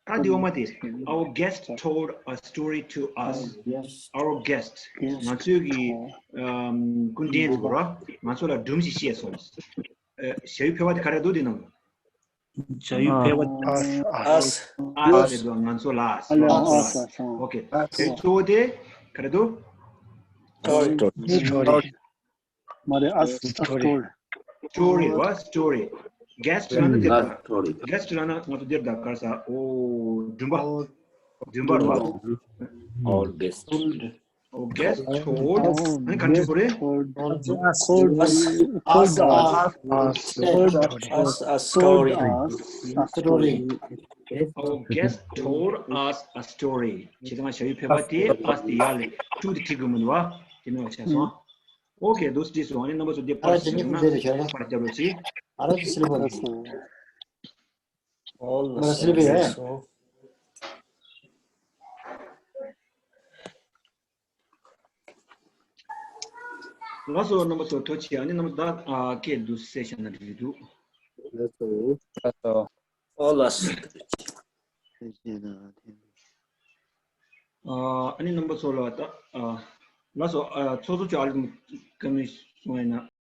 ད་འདི་འོ་མ་དེ། Our guest told a story to us. Yes. Our guest. Yes. ང་ཚོའི་གི་ཨམ་སྐུ་མགྲོན་དེ་གོ་ར། ང་ཚོ་ལ་སྒྲུང་ཞིག་བཤད་སོང་། ཨ། བྱ་ཡུལ་ཕལ་པ་དེ་ག་རེ་འདུག་དེ་ནང་། བྱ་ཡུལ་ཕལ་པ། Us. Us. Us རེད་འདུག་ང་ཚོ་ལ། Hello, ང་ཚོ་us, ལ། us. Oh. Okay. བྱ་ཡུལ་གཙོ་བོ་དེ་ག་རེ་འདུག Story. Story. མ་རེད། Us. A story. Story རེད་བ། Story. Guest ལབ་ན་འདིར་ད། Story. Guest ལབ་ན་ང་ཚོ་འདིར་ད་ག་རེ་ཟེར། ཨོ་མགྲོན་པོ། མགྲོན་པོ་རེད་བ། Our guest. Oh, guest told. ཨ་ནི་ག་འདྲ་པོ་རེད། Called, Us. called us. Us. Called Us a called story. Us. A Story. Our guest told us a story. བྱས་ཙང་བྱ་ཡུལ་ཕལ་པ་དེ་us དེ་ཡར་ལ་to དེ་བྲིས་དགོས་མི་འདུག་བ། དེ་མིན་བ་བྱས་སོང་། Okay, those days one. ནམ་བར་ཚོ་དེ་ཨ་ར་ཅི་ནི་ཀུན་ཟེར་རེ་ཤར་ན། པར་རྒྱབ་རོགས་གྱིས། ཨ་ར་ཅི་སིལ་བ་རེད། All Must be, eh? So. ལགས་སོ། རྣམ་པ་ཚོ་ཐུགས་རྗེ་ཆེ། ཨ་ནི་རྣམ་པ་ཚོ་ད་སྐད་འདུག་སེ་བཤད་ན་འགྲིག་འདུག་ལགས་སོ། All us. ཨ་ནི་རྣམ་པ་ཚོ་ལ་ད་ལགས་སོ། ཚོགས་གཙོ་མཆོག་ཨ་ལི་ཀ་མི་གསུང་ཡིན་ན་